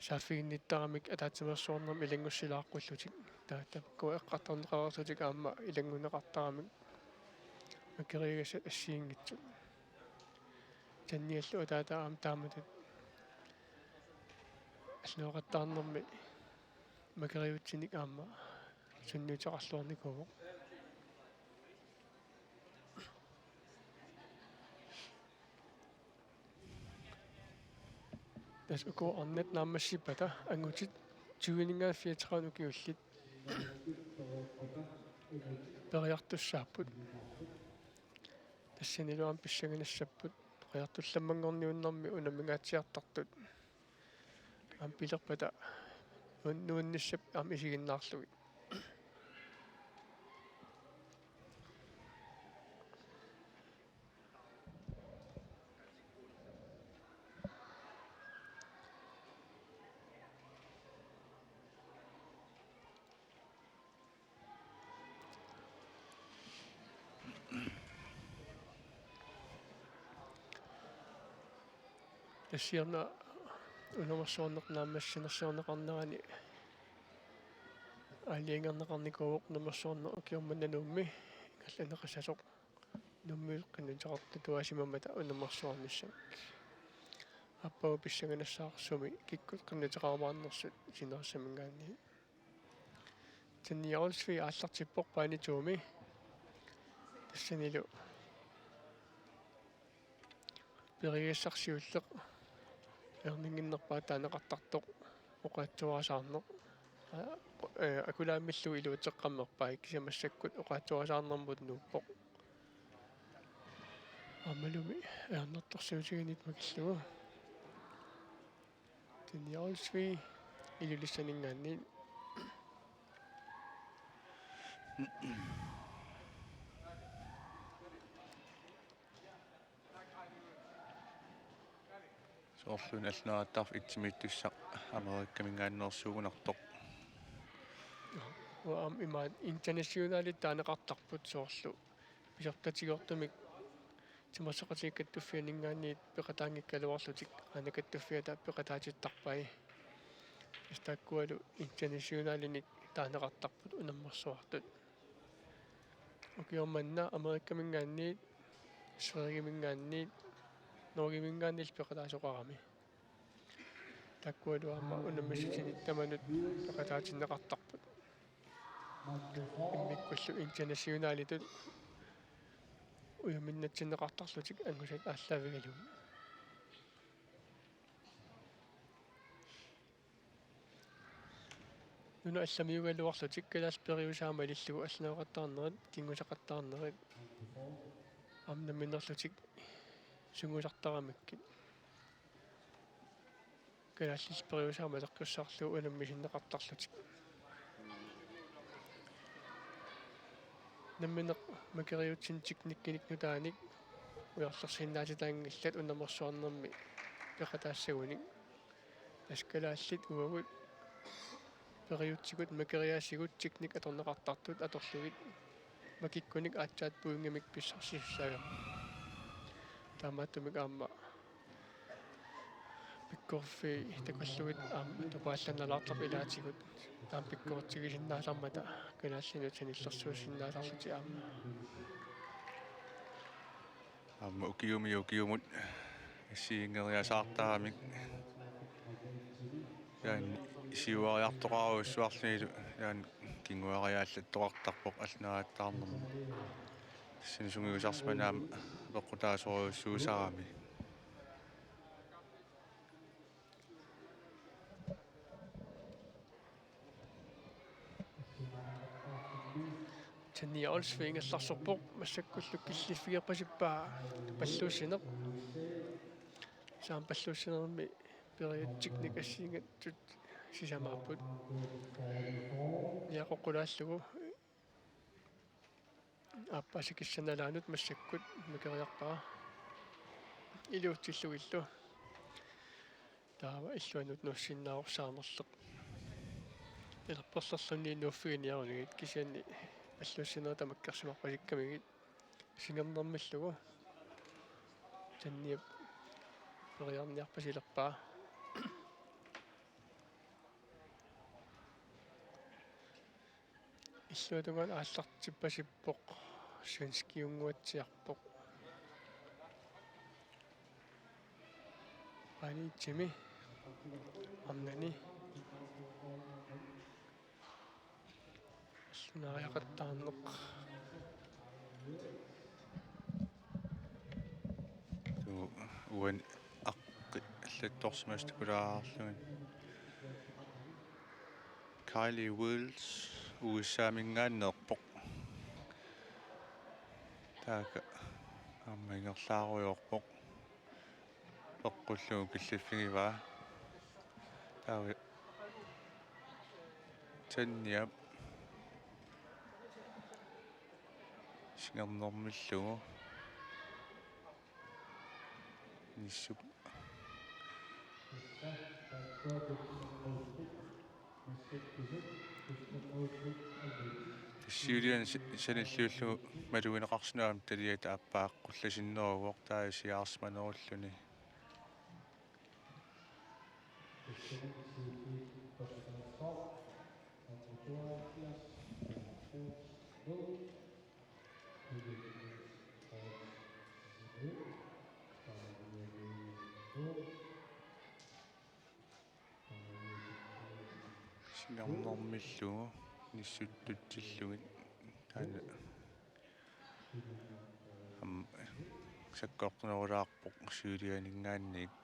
saaffiginnittaramik ataatsimeersuarnermi ilanngussilaaqquullutik. Taava taakkua eqqartorneqareerlutik aamma ilanngunneqartaramik makeriagassat assigiinngitsut. Tanjallu ataataa aamma taamatut allanoqattaarnermi makeriutsinik aamma sunniuteqarluarnikuuvoq. Tassa uku arnat naammassippata angutit tyveninngaanniit fireogtredive ukiullit periartussaapput. Tassanilu aamma pissanganassapput periartullammanngorniunnermi unammingaatsiartartut. Aamma pilerpata nuan-, nuannissap aamma isiginnaarlugit. Tassiarna unammersuarneq naammassinersiorneqarnerani aalajangerneqarnikuuvoq unammersuarneq ukioq manna Nuummi ingerlanneqassasoq. Nuummiut qinnuteqartut atuasimammata unammersuarnissamik. Aappaagu pissanganassaaq sumi kikkut qinnuteqarumaarnersut sinerissaminngaanniit. Tanja Olsvig aallartippoq baane to-mi. Tassanilu periagassaq siulleq ajornannginnerpaaq taaneqartartoq oqaatsuarasaarneq. Aa, ee, akulaammillu iluatseqqammerpai, kisianni massakkut oqaatsuarasaarnermut nuuppoq. Aammalumi ajornartorsiutiginit makillugu. Tanja Olsvig Ilulissaninngaanniit. Soorlu allanoqattaarfik itsimiittussaq Amerikaminngaanneersuugunartoq. Uanga aamma imaat internationalit taaneqartarput soorlu pisortatigoortumik timersoqatigiit kattuffianninngaanniit peqataanngikkaluarlutik aana kattuffiata peqataatittarpai. Tassa taakkualu internationalinik taaneqartarput unammersuartut. Ukioq manna Amerikaminngaanniit, Sverigeminngaanniit, Norgeminngaanniillu peqataasoqarami. Taakkualu aamma unammissutinik tamanut peqataatinneqartarput. Immikkullu internationalitut ujuminnatsinneqartarlutik angusat aallaavigalugit. Nunat allamiugaluarlutik kalaallit periusaat malillugu allanoqattaarnerit, kinguseqattaarnerit, aamma namminerlutik sungiusartaramikkit. Kalaallit periusaat maleqqussaarlugu unammisinneqartarlutik. Nammineq makeriutsinik teknikkinik nutaanik ujarlersinnaatitaanngillat unammersuarnermi peqataassagunik. Tassa kalaallit uagut periutsigut makeriaasigut teknik atorneqartartut atorlugit makikkunik aatsaat pointimik pissarsisussaagami. Taamaattumik aamma pikkoriffiit takullugit aamma tupaallannalaartarput ilaatigut taama pikkoritigisinnaasarmata kalaallinut sanillersuussinnaasarlutik aamma. Aamma ukiumi ukiumut Assigiinngeriasaartaramik. Taanna siuariartoqarujussuarlunilu taanna kinguariaallattoqartarpoq allunaariattaarnermi. Tassani sungiusarsimanermut apeqqutaasorujussuusarami. Tanja Olsvig ingerlarsorpoq, massakkullu killiffigerpasippaa palluussineq. Taanna palluussinermi periatsiknik assigiinngitsut sisamaapput. Niaqoq qulaallugu aappaa sakissanalaanut massakkut mikeriarpara iluutsillugillu. Taava illuanut nuussinnaarussaarnerleq. Ilerperlerluni nuuffiginiarunigit, kisianni palluussinerit tamakkersimarpasikkamigit singernermillugu Tanjap periarniarpasilerpaa. Illuatungaanut aallartippasippoq, svenskiunnguatsiarpoq. Qaniitsimi arnani allunaariaqattaarneq. Tuu uani aqqi allattorsimasut takulaarlugit. Kylie Wells U S A-minngaanneerpoq. Taakku aamma ingerlaarujoorpoq. Peqqullugu killiffigivaa. Taava Tanjap singernermillugu. Nissup. Siuliani sa-, sanilliullugu malugineqarsinnaammat taliat aappaa qullersinneruvoq taava siaarsimanerulluni. Singernermillugu nissuttutsillugit taanna aamma sakkortunerulaarpoq siulianinngaanniit.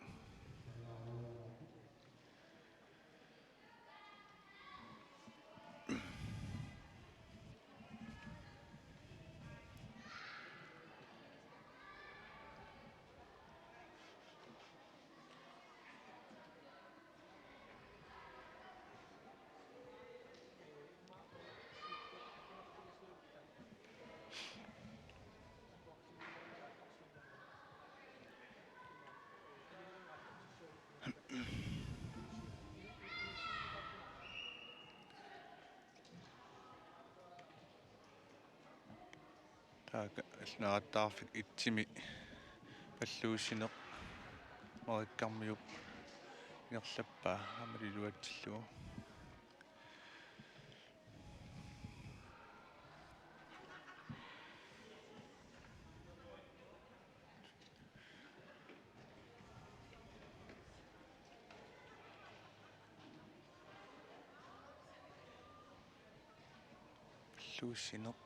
Taakku allunaariattaarfik itsimi palluussineq Marikkarmiup ingerlappaa aamma iluatsillugu. Palluussineq.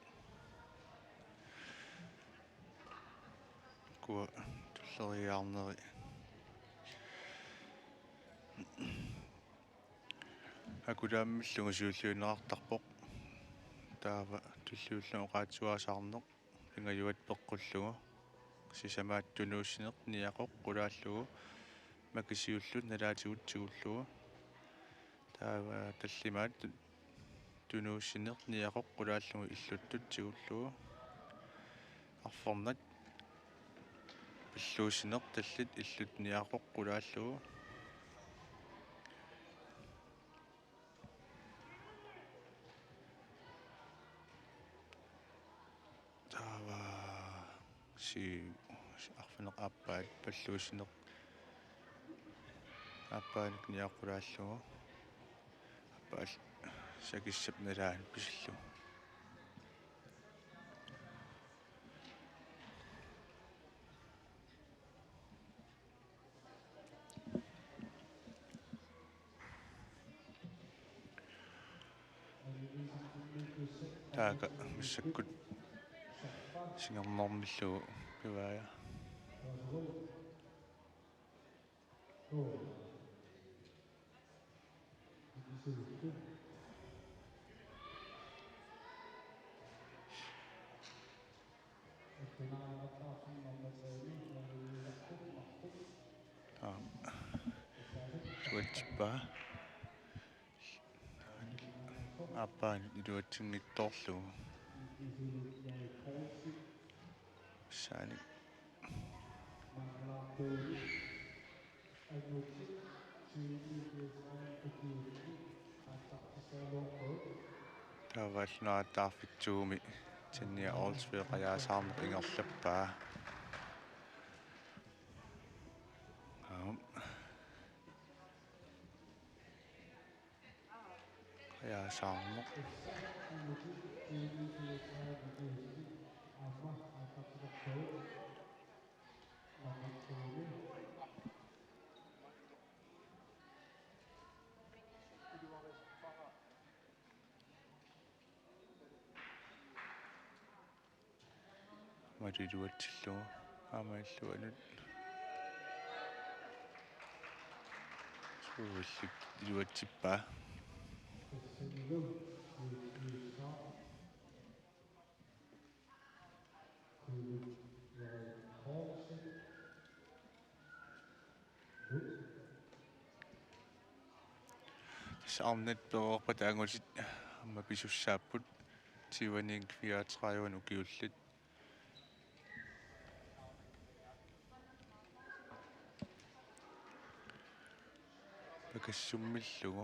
Ukua tulleriiaarneri. Akulaammillugu siulliunneqartarpoq. Taava tulliulluni oqaatsivaasaarneq. Pingajuat peqqullugu. Sisamaat tunuussineq niaqoq qulaallugu. Makisiullu nalaatigut tigullugu. Taava tallimaat tunuussineq niaqoq qulaallugu illuttut tigullugu. Arfernat palluussineq tallit illut niaqoq qulaallugu. Taava si-, arfineq-aappaat palluussineq aappaanik niaqulaallugu. Aappaa sakissap nalaani pisillugu. Aaka massakkut singernormillugu pivaa. Aap. Iluatsippaa. Aappaanut iluatsinngitsoorlugu. Saanik. Taava allunaaqattaarfik to-mi Tanja Olsvig qajaasaarneq ingerlappaa. Aap. Qajaasaarneq. Aamma iluatsillugu. Aamma illuanut. Suullu iluatsippaa. Tassa arnat pereerpata angutit aamma pisussaapput tyveni fireogtredive ukiullit. Pakassummillugu.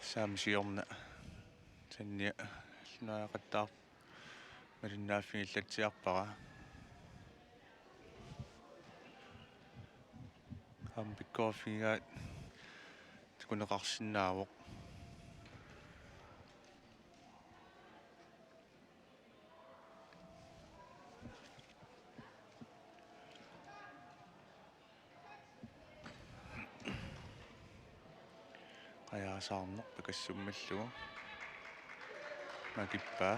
Saam siorna Tanja allunaaqattaarfik malinnaaffigillatsiarpara. Aamma pikkoriffigigaat takuneqarsinnaavoq. Qajaasaarneq pakassummillugu. Makippaa.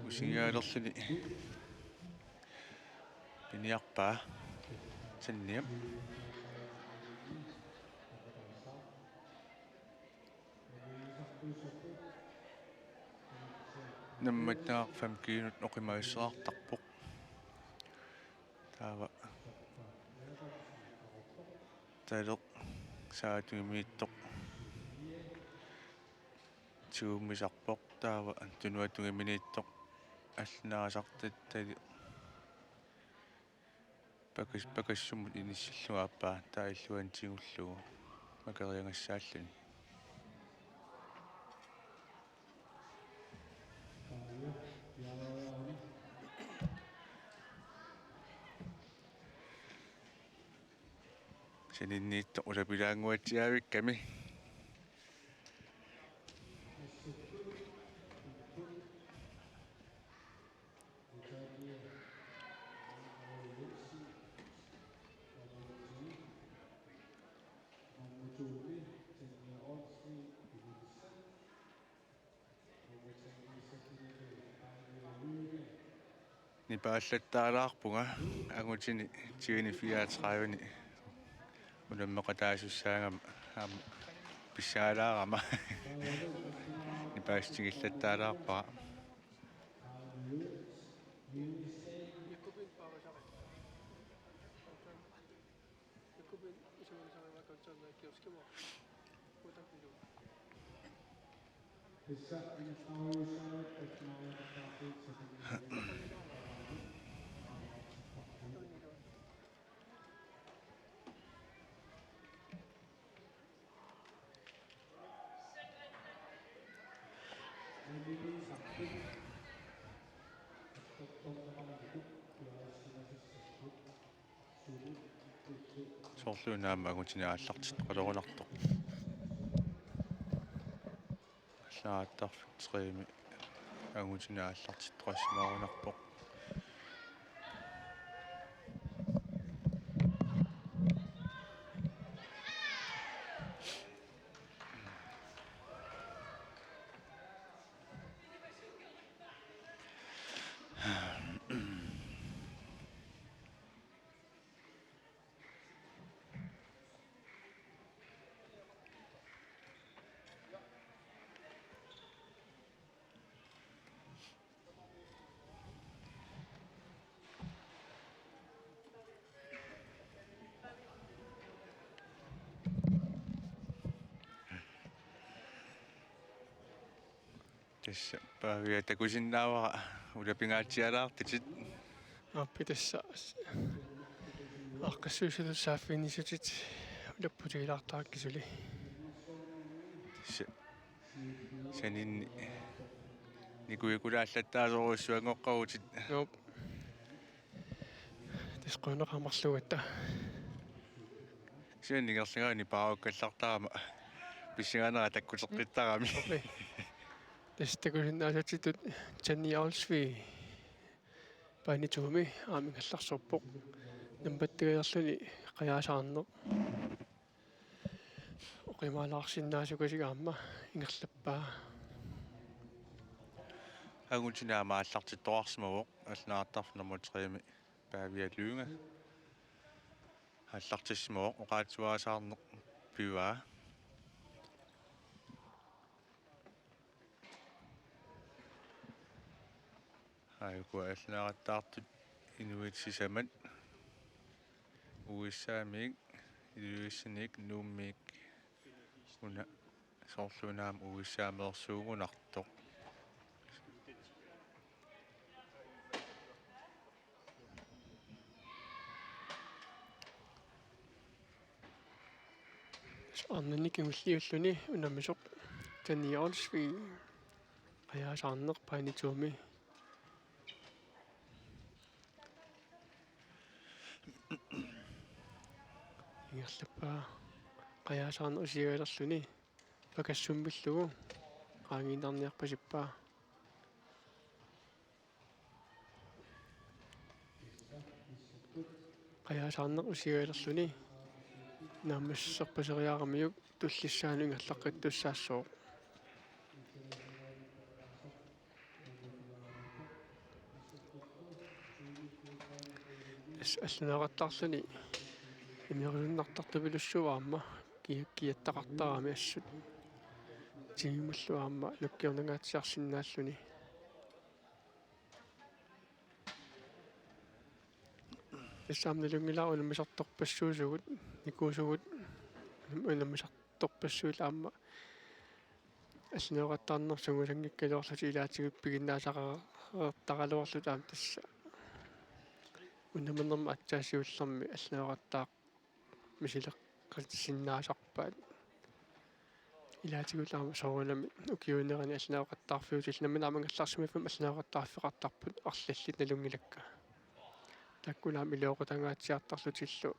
Usingialerluni piniarpaa Tanja. Nammineq fem kiinut oqimaassaartarpoq. Taava. Taleq saatungimiittoq. Tigumisarpoq taava tunuatungiminiittoq allunaasartat tali. Pakas-, pakassummut inissillugu aappaa taava illuanut tigullugu makeriagassaalluni. Saninniittoq ulapilaannguatsiaavikkami. Nipaallattaalaarpunga angutini tyveni fireogtredive-ni unammeqataasussaagama aamma pissangalaarama nipaassutigillattaalaarpara. Soorlu una aamma angutini aallartittoqalorunartoq. Allaattarfik tre-mi angutini aallartittoqassimaarunarpoq. Tassa Pavia takusinnaavara ulapingaatsialaartutit. Aappi tassa aaqqissuussutut saaffiginnissutit ulapputigilaartarakkit suli. Tassa saninni nikuikulaallattaasorujussuanngoqqarutit. Nope. Tassa qujanaq aamma marluugatta. Kisianni ingerlagaani paarukkallartarama pissanganera takkuteqqittarami. Tassa takusinnaasatsitut Janni Olsvig baani to-mi aamma ingerlaarsorpoq. Nampattagilerluni Qajaasaarneq oqimaalaarsinnaasukasiga aamma ingerlappaa. Angutini aamma aallartittoqarsimavoq, allaanerulaartarfik nummer tre-mi Pavia Lynge aallartissimavoq, oqaatsuaasaarneq pivaa. Aajuku allaanerulaartartut inuit sisamat U S A-miit, Ilulissaniit, Nuummiit, una soorlu una aamma U S A-meersuugunartoq. Arnani kingulliulluni unammisoq Janni Olsvig, Qajaasaarneq baani to-mi. Ingerlappaa Qajaasaarneq usialerluni pakassummillugu qaangiinnarniarpasippaa. Qajaasaarneq usialerluni naammassissorpaseriaramiuk tullissaanut ingerlaqqittussaassooq. Tassa allaanerulaartarluni imerusunnartartupilussuuvoq aamma kia-, kiattaqartarami assut. Timimullu aamma nukkiornangaatsiarsinnaalluni. Tassa aamma nalunngilara unammisartorpassuusugut, nikuusugut unammisartorpassuit aamma allaanerulaartarneq sungiusanngikkaluarlutik ilaatigut piginnaasaqartaraluarlutik aamma tassa unamminermi aatsaat siullermi allaanerulaartaaq misileqqissinnaasarpaat. Ilaatigut aamma soorunami ukiuunerani allaanerulaartarfiutillit nammineq aamma angerlarsimaffimmik allaanerulaartarfeqartarput arlallit nalunngilakka. Taakkulu aamma iluaqutangaatsiartarlutillu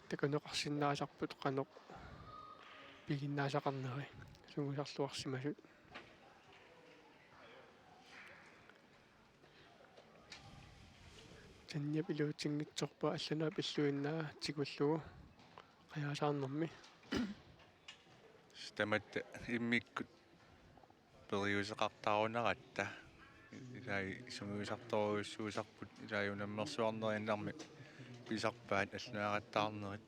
takuneqarsinnaasarput qanoq piginnaasaqarneri sungiusarluarsimasut. Janniap iluatsinngitsoorpaa allaanerup illuinnaa tigullugu Qajaasaarnermi. Tamatta immikkut periuseqartarunaratta. Ilai sungiusartorujussuusarput ilai unammersuarnerinnarmi pisarpaat allunaaqattaarnerit.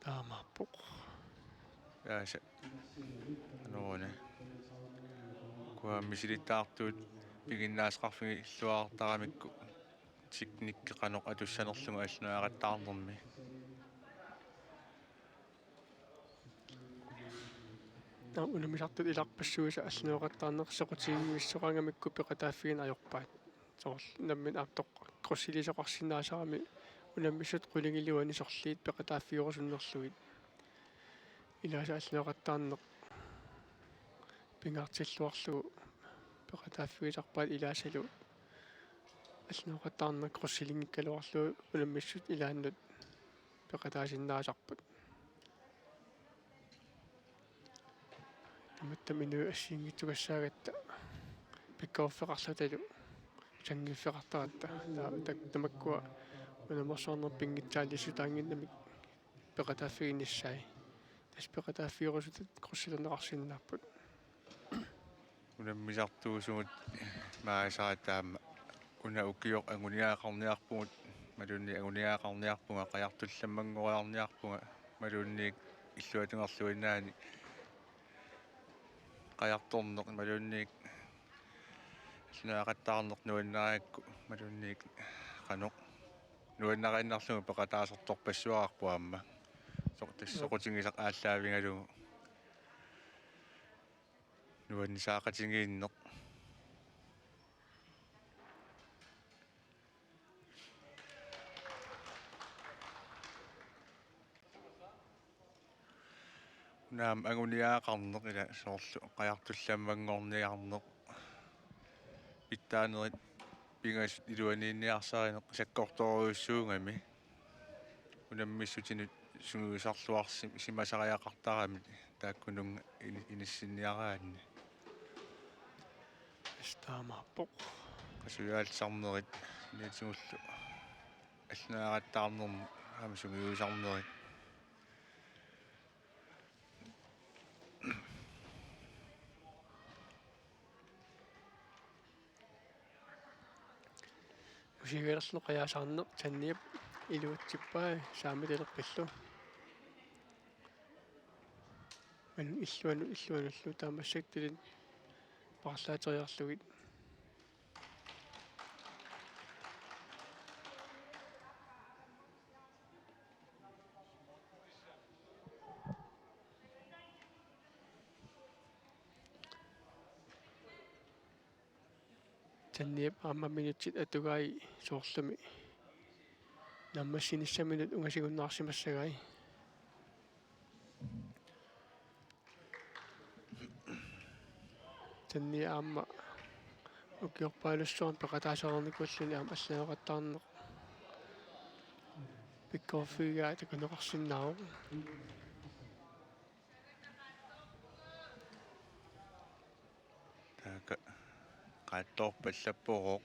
Taamaappoq. Taasa. Anoruna. Ukua misilittaartut piginnaasaqarfigilluartaramikku teknikki qanoq atussanerlugu allunaaqattaarnermi. Taava unammisartut ilarpassuisa allunaaqattaarneq soqutiginngissoqangamikku peqataaffigineq ajorpaat. Soorlu nammineq aamma toq-, krusilisoqarsinnaasarami unammissut qulingiluanik sorliit peqataaffigerusunnerlugit. Ilaasa allunaaqattaarneq pingaartilluarlugu peqataaffigisarpaat ilaasalu allunaaqattaarneq krusilinngikkaluarlugu unammissut ilaannut peqataasinnaasarput. Tamatta inuit assigiinngitsugassaagatta pikkoreqqaarlutalu sanngiiffeqartaratta. Ta-, ta-, tamakkua unammersuarnermi pinngitsaaliissutaannginnamik peqataaffiginissaat. Tassa peqataaffigerusutat krusilerneqarsinnaapput. Unammisartuusugut maasai taama una ukioq anguniagaqarniarpugut, imaluunniit anguniagaqarniarpunga, qajartullammanngoriarniarpunga, imaluunniit illuatungerluinnaani qajartorneq, imaluunniit allunaaqattaarneq nuannarigakku, imaluunniit qanoq nuannariinnarlugu peqataasartorpassuaqarpoq aamma. Soq-, tassa soqutigisaq aallaavigalugu. Nuannisaaqatigiinneq. Una aamma anguniagaqarneq ila soorlu qajartullammanngorniarneq. Pitsaanerit pingasut iluaniinniarsarineq sakkortoorujussuugami. Unammissutinut sungiusarluarsi-, simasariaqartarami taakkununnga ini-, inissinniaraanni. Tassa taamaappoq. Qasujaallissarnerit saniatigullu allunaaqattaarnermut aamma sungiusarnerit. Usialerlu qajaasaarneq Tanniap iluatsippai saamitalerpillu. Malun illuanut, illuanullu taamaassagutulin paarlaateriarlugit. Tanniap aamma minutsit atugai soorlumi naammassinissaminut ungasigunnaarsimassagai. Tanniap aamma ukiorpaalussuarni peqataasoreernikuulluni aamma allunaaqattaarneq pikkoriffigigaa takuneqarsinnaavoq. Taakku qaattoorpallappoq.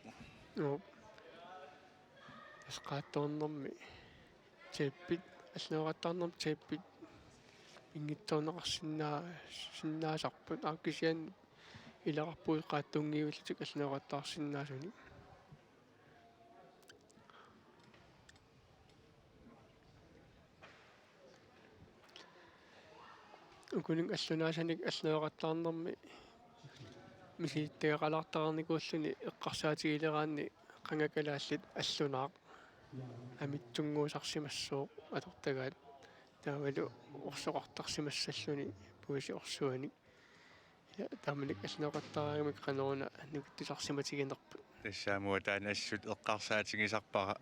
Joo. Tassa qaattoornermi tappit, allunaaqattaarnermi tappit pinngitsoorneqarsinnaa-, sinnaasarput. Aamma kisianni ilaqarpugut qaattunngivillutik allunaaqattaarsinnaasunik. Ukuninnga allunaasanik allunaaqattaarnermi misilittagaqalaartareernikuulluni eqqarsaatigileraanni qanga kalaallit allunaaq amitsunnguusarsimassooq atortagaat taavalu orsoqartarsimassalluni puisi orsuanik. Ja, taamanikkut allunaaqattaaraangamikku qanoruna nukittusarsimatiginerput. Tassa aamma taanna assut eqqarsaatigisarpara.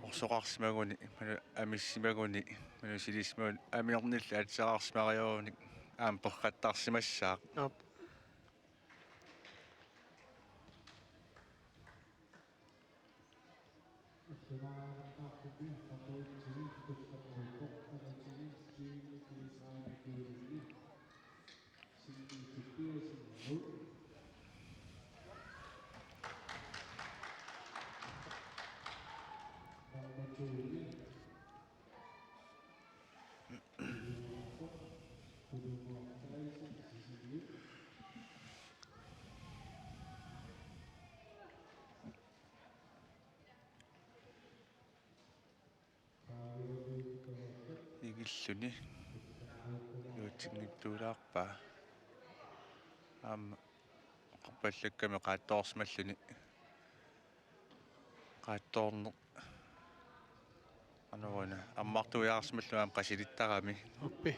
Orsoqarsimaguni, manu amissimaguni, manu silissimaguni, amiornillu atisaqarsimariarunik aamma perrattarsimassaaq. Aap. Illuni. Iluatsinngitsuulaarpaa. Aamma qarpallakkami qaattoorsimalluni. Qaattoorneq. Anoruna. Ammartuiaarsimalluni aamma qasilittarami. Uppi.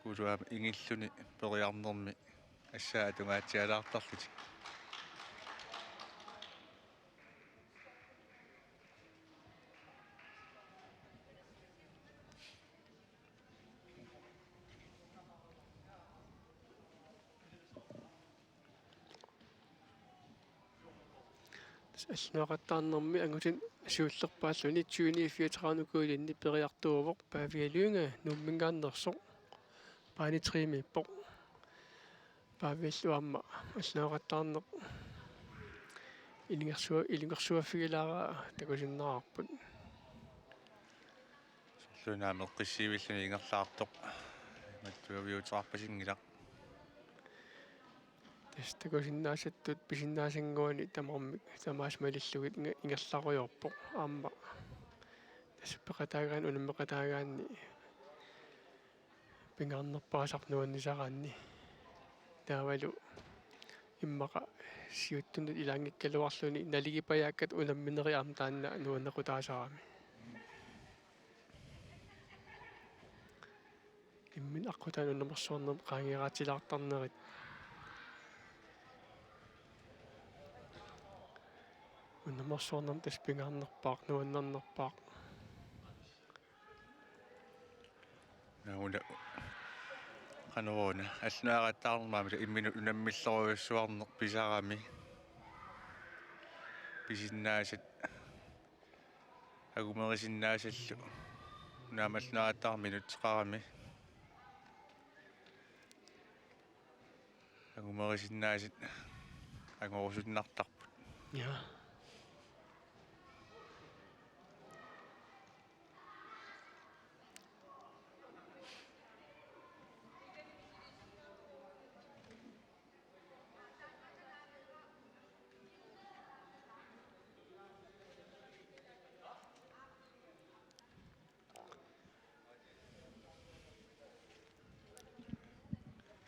Kuuluam ingilluni periarnermi. Assaa atungaatsialaartarlutik. Tassa allunaaqattaarnermi angutit siullerpaalluni tyveni fireogtredive ukuilinni periartuuvoq Pavia Lynge Nuummingaanneersoq. Baane tre-miippoq. Paviallu aamma allunaaqattaarneq ilungersua-, ilungersuaffigilaara takusinnaavarput. Soorluuna meqqissiivilluni ingerlaartoq. Imattuaviuteqarpasinngilaq. Tassa takusinnaasattut pisinnaasannguani tamarmik tamaasa malillugit inge-, ingerlarujoorpoq aamma. Tassa peqataagaanni, unammeqataagaanni pingaarnerpaasarpoq nuannisaraanni. Taavalu immaqa siuttunut ilaanngikkaluarluni naligipajaakkat unamminerit aamma taanna nuannequtaasarami. Imminut aqqutaani unammersuarnermut qaangeeraatilaartarnerit. Unammersuarnermut tassa pingaarnerpaaq, nuannernerpaaq. Nauna. Qanoruna. Allunaaqattaarnermi imminut unammillorujussuarneq pisarami. Pisinnaasat. Angumerisinnaasallu. Naammallunaaqattaarneq minutseqarami. Angumerisinnaasat angorusunnartarput. Ja.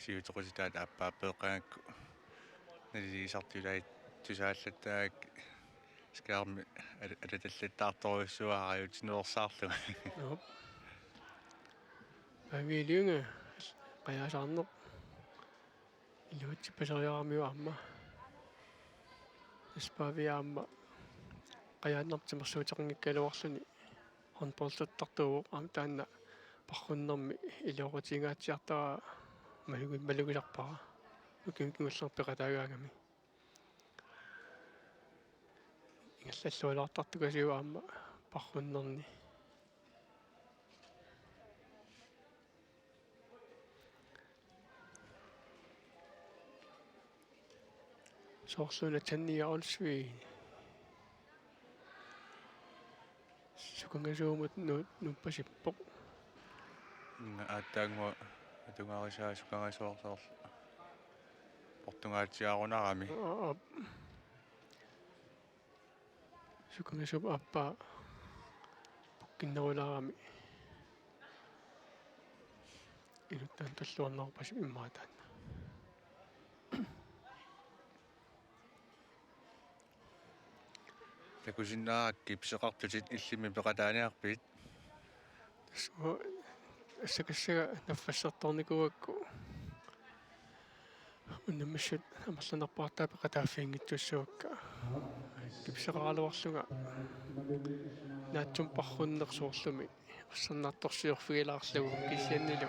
Siutoqutitaat aappaa peeqqagakku naliliisartulaat tusaallattaagakku skærmi al-, alatallattaartorujussuuara ajuutsinersaarlunga. Joo. Pavia Lynge, qajaasaarneq. Iluatsippaseriaramiuk aamma. Tassa Pavia aamma qajaannartumik timersuuteqanngikkaluarluni håndboldertartuuvoq aamma taanna parrunnermi iluaqutigiingaatsiartara malugi-, malugisarpara. Ukiumut kingullermut peqataagaangami. Ingerlallualaartartukasiuk aamma parrunnerni. Soorluuna Tanja Olsvig. Sukangasuumut nu-, nuppasippoq. Inga aatsaannguaq atugarisaa sukangasuarsoorlu. Portugaliarunarami. Aa, aa. Sukangasuup aappaa pukkinnerulaarami. Inuttaaq tulluarnerpasip immaqa taanna. Takusinnaarakku kipseqartutit illimmi peqataaniarpit? Tassa uanga assakassaga naffassartoornikuugakku unammissut amerlanerpaartaat peqataaffiginngitsussavakka. Kipseqaraluarlunga naatsumik parrunneq soorlumi arsaarnartorsiorfigilaarlugu kisiannili.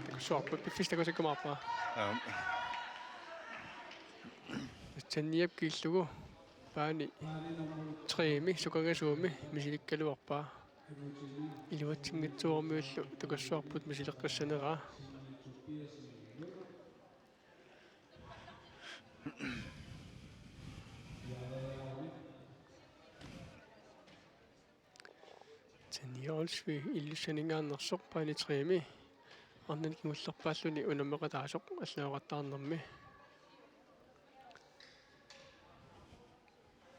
Takussuarput piffissaq takusakkumaarpa? Aap. Tanja Olsvigip kiillugu baane tre-mi sukangasuumi misilikkaluarpaa. Iluatsinngitsooramiullu takussuarput misileqqissaneraa. Tanja Olsvig Ilulissaninngaanneersoq baane tre-mi. Arnani kingullerpaalluni unammeqataasoq allunaaqattaarnermi.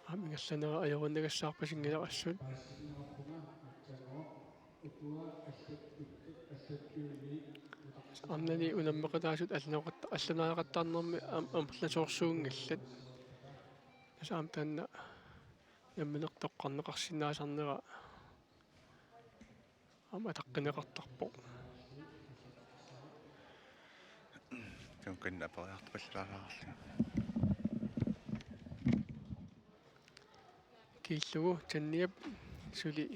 Aamma ingerlanera ajorunnagassaarpasinngilaq assut. Arnani unammeqataasut allunaareqatta-, allunaareqattaarnermi am-, amerlasoorsuunngillat. Tassa aamma taanna nammineq toqqarneqarsinnaasarnera aamma ataqqineqartarpoq. Tunkan aperiartorpallaalaarlunga. Kiillugu Tanniap suli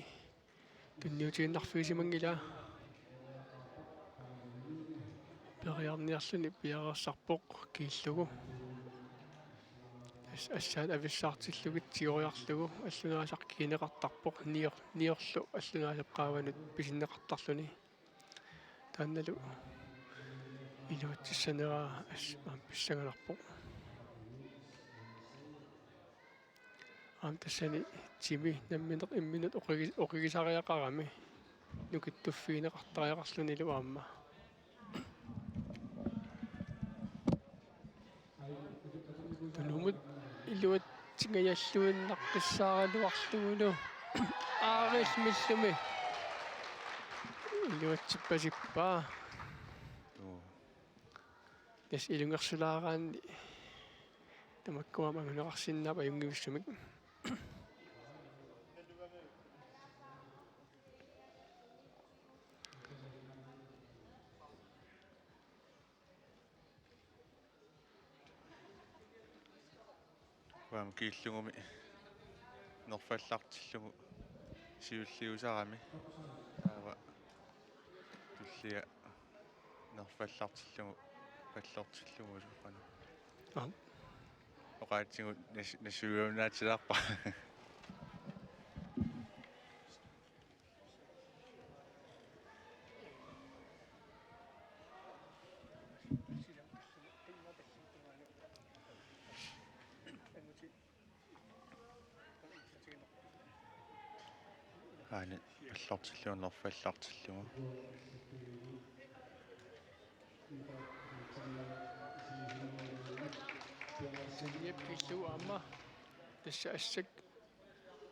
tunniutiinnarfigisimanngilaa. Periarniarluni piareersarpoq Kiillugu. Tassa assaat avissaartillugit tigoriarlugu allunaasaq kigineqartarpoq nior-, niorlu allunaasap qaavanut pisinneqartarluni. Taannalu iluatsissaneraa as-, aamma pissanganarpoq. Aamma tassani Timi nammineq imminut oqigi-, oqigisariaqarami nukittuffigineqartariaqarlunilu aamma. Tunumut iluatsingajalluinnaqqissaaraluarlugulu. Aaril millumi. Iluatsippasippaa. Joo. Tassa ilungersulaaraanni tamakkua aamma anguneqarsinnaavoq ajunngivissumik. Uanga Kiillugumi nerfallartillugu siulliusarami. Taava tullia nerfallartillugu pallortillugu soorunami. Aap. Oqaatsigut nas-, nassuiunaatilaarpa. Aani pallortillugu nerfallartillugu. Jep, Kiillugu aamma. Tassa assak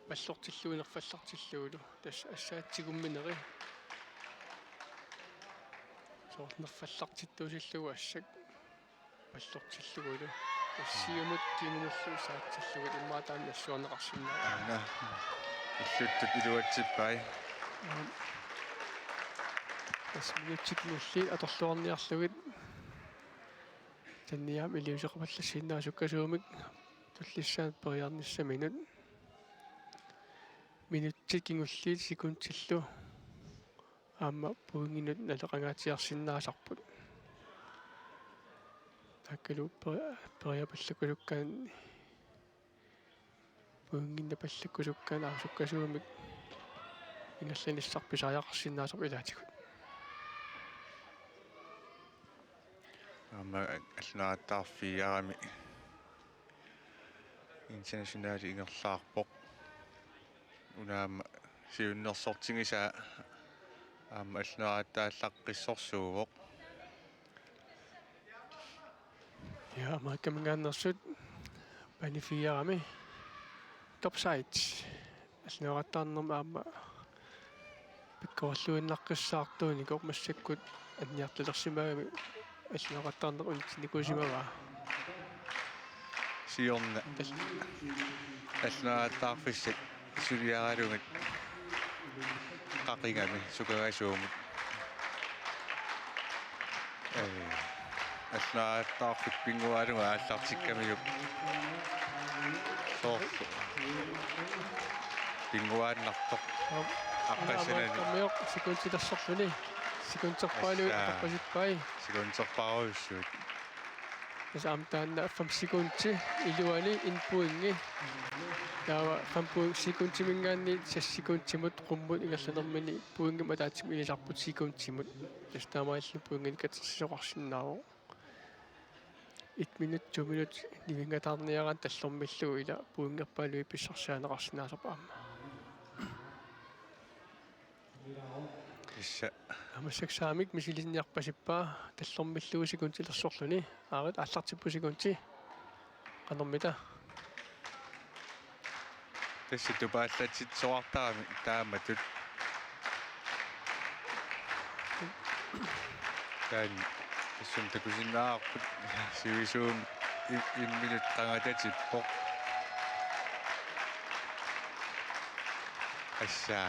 pallortillugu nerfallartillugulu. Tassa assaat tigummineri. Soorlu nerfallartittuusillugu assak pallortillugulu. Tassa siumut kingumullu saatsillugu immaqa taanna nassuerneqarsinnaavoq. Aana. Illuttut iluatsippai. Aap. Tassa minutsit kingulliit atorluarniarlugit. Tanniap iliuuseqapallassiinnaa sukkasuumik tullissaanut periarnissaminut. Minutsit kingulliit sekundillu aamma pointinut naleqangaatsiarsinnaasarput. Taakkualu per-, periapallakkusukkaanni, pointinnapallakkusukkaanni aamma sukkasuumik ingerlanissaq pisariaqarsinnaasarpoq ilaatigut. Aamma allunaaqattaarfiit arami internationali ingerlaarpoq. Una aamma siunnersortigisaa aamma allunaaqattaallaqqissorsuuvoq. Ja, Amerikaminngaanneersut bane fire-mi. Topside. Allunaaqattaarnermi aamma pikkorilluinnaqqissaartuunikoq massakkut anniartalersimagami allunaaqattaarneq unitsinnikuusimavaa. Siorna. Allunaaqattaarfissat suliaralugit qaqigami sukagasuumut. Ee, allunaaqattaarfik pinnguaallugu aallartikkamiuk. Soorlu. Pinnguaannartoq. Aap. Aqqasinani. Aamma sekundit tassarluni. Sekunderpaaluit. Assa. Atorpasippai. Sekunderpaarujussuit. Tassa aamma taanna fem sekundi iluani en pointi. Taava fem point sekundiminngaanniit seks sekundimut qummut ingerlanermini pointimik ataatsimut ilisarput sekundimut. Tassa taamaalilluni pointinik katersisoqarsinnaavoq. Et minut, to minut nivinngatarniaraanni tallormillugu ila pointerpaaluit pissarsiarineqarsinnaasarput aamma. Tassa. Aamma massakkut saamik misilinniarpasippaa tallormillugu sekundilersorluni. Aarit aallartippoq sekundi. Qanormita. Tassa tupaallatsitsisoqartarami taamatut. Taanna tassunga takusinnaavarput sivisuumik im-, imminut qangatatippoq. Assa.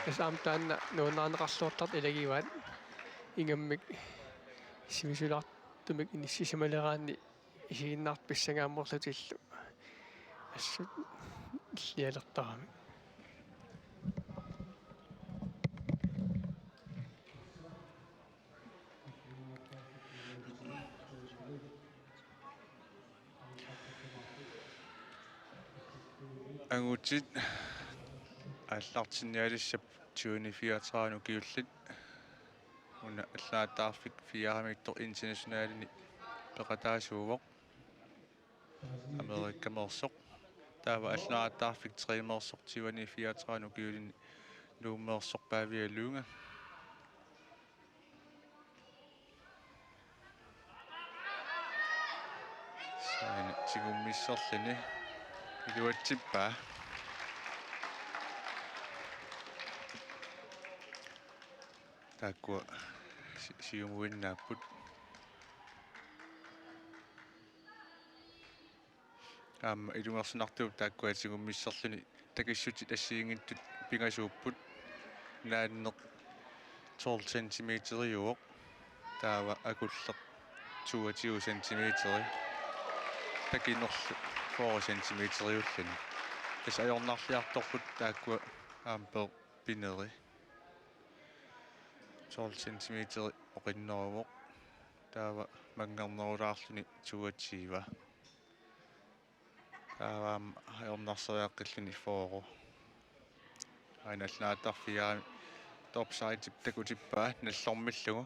Tassa aamma taanna nuannaarneqarluartartoq ilagivaat ingammik sivisulaartumik inissisimaleraanni isiginnaartut pissangaammerlutillu assut illialertaramik. Angutit aallartinnialissapput tyveni fireogtredive ukiullit. Una allaattarfik firemiittoq internationalini peqataasuuvoq. Amerikkameersoq. Taava allaattarfik tremeersoq tyveni fireogtredive ukiulini Nuummeersoq Pavia Lunge. Saani tigummisserluni iluatsippaa. Taakkua si-, siumuinnaapput. Aamma ilungersunartuupput taakkua tigummisserluni takissutit assigiinngitsut pingasuupput. Naanneq tolv centimeteriuvoq. Taava akulleq toogtyve centimeteri. Takinerlu fyrre centimeteriulluni. Tassa ajornarliartorput taakkua aamma pineri. Tolv centimeteri oqinneruvoq. Taava manngernerulaarluni toogtyve. Taava aamma ajornarseriaqqilluni fyrre. Aana allaattarfik topside takutippaa nallormillugu.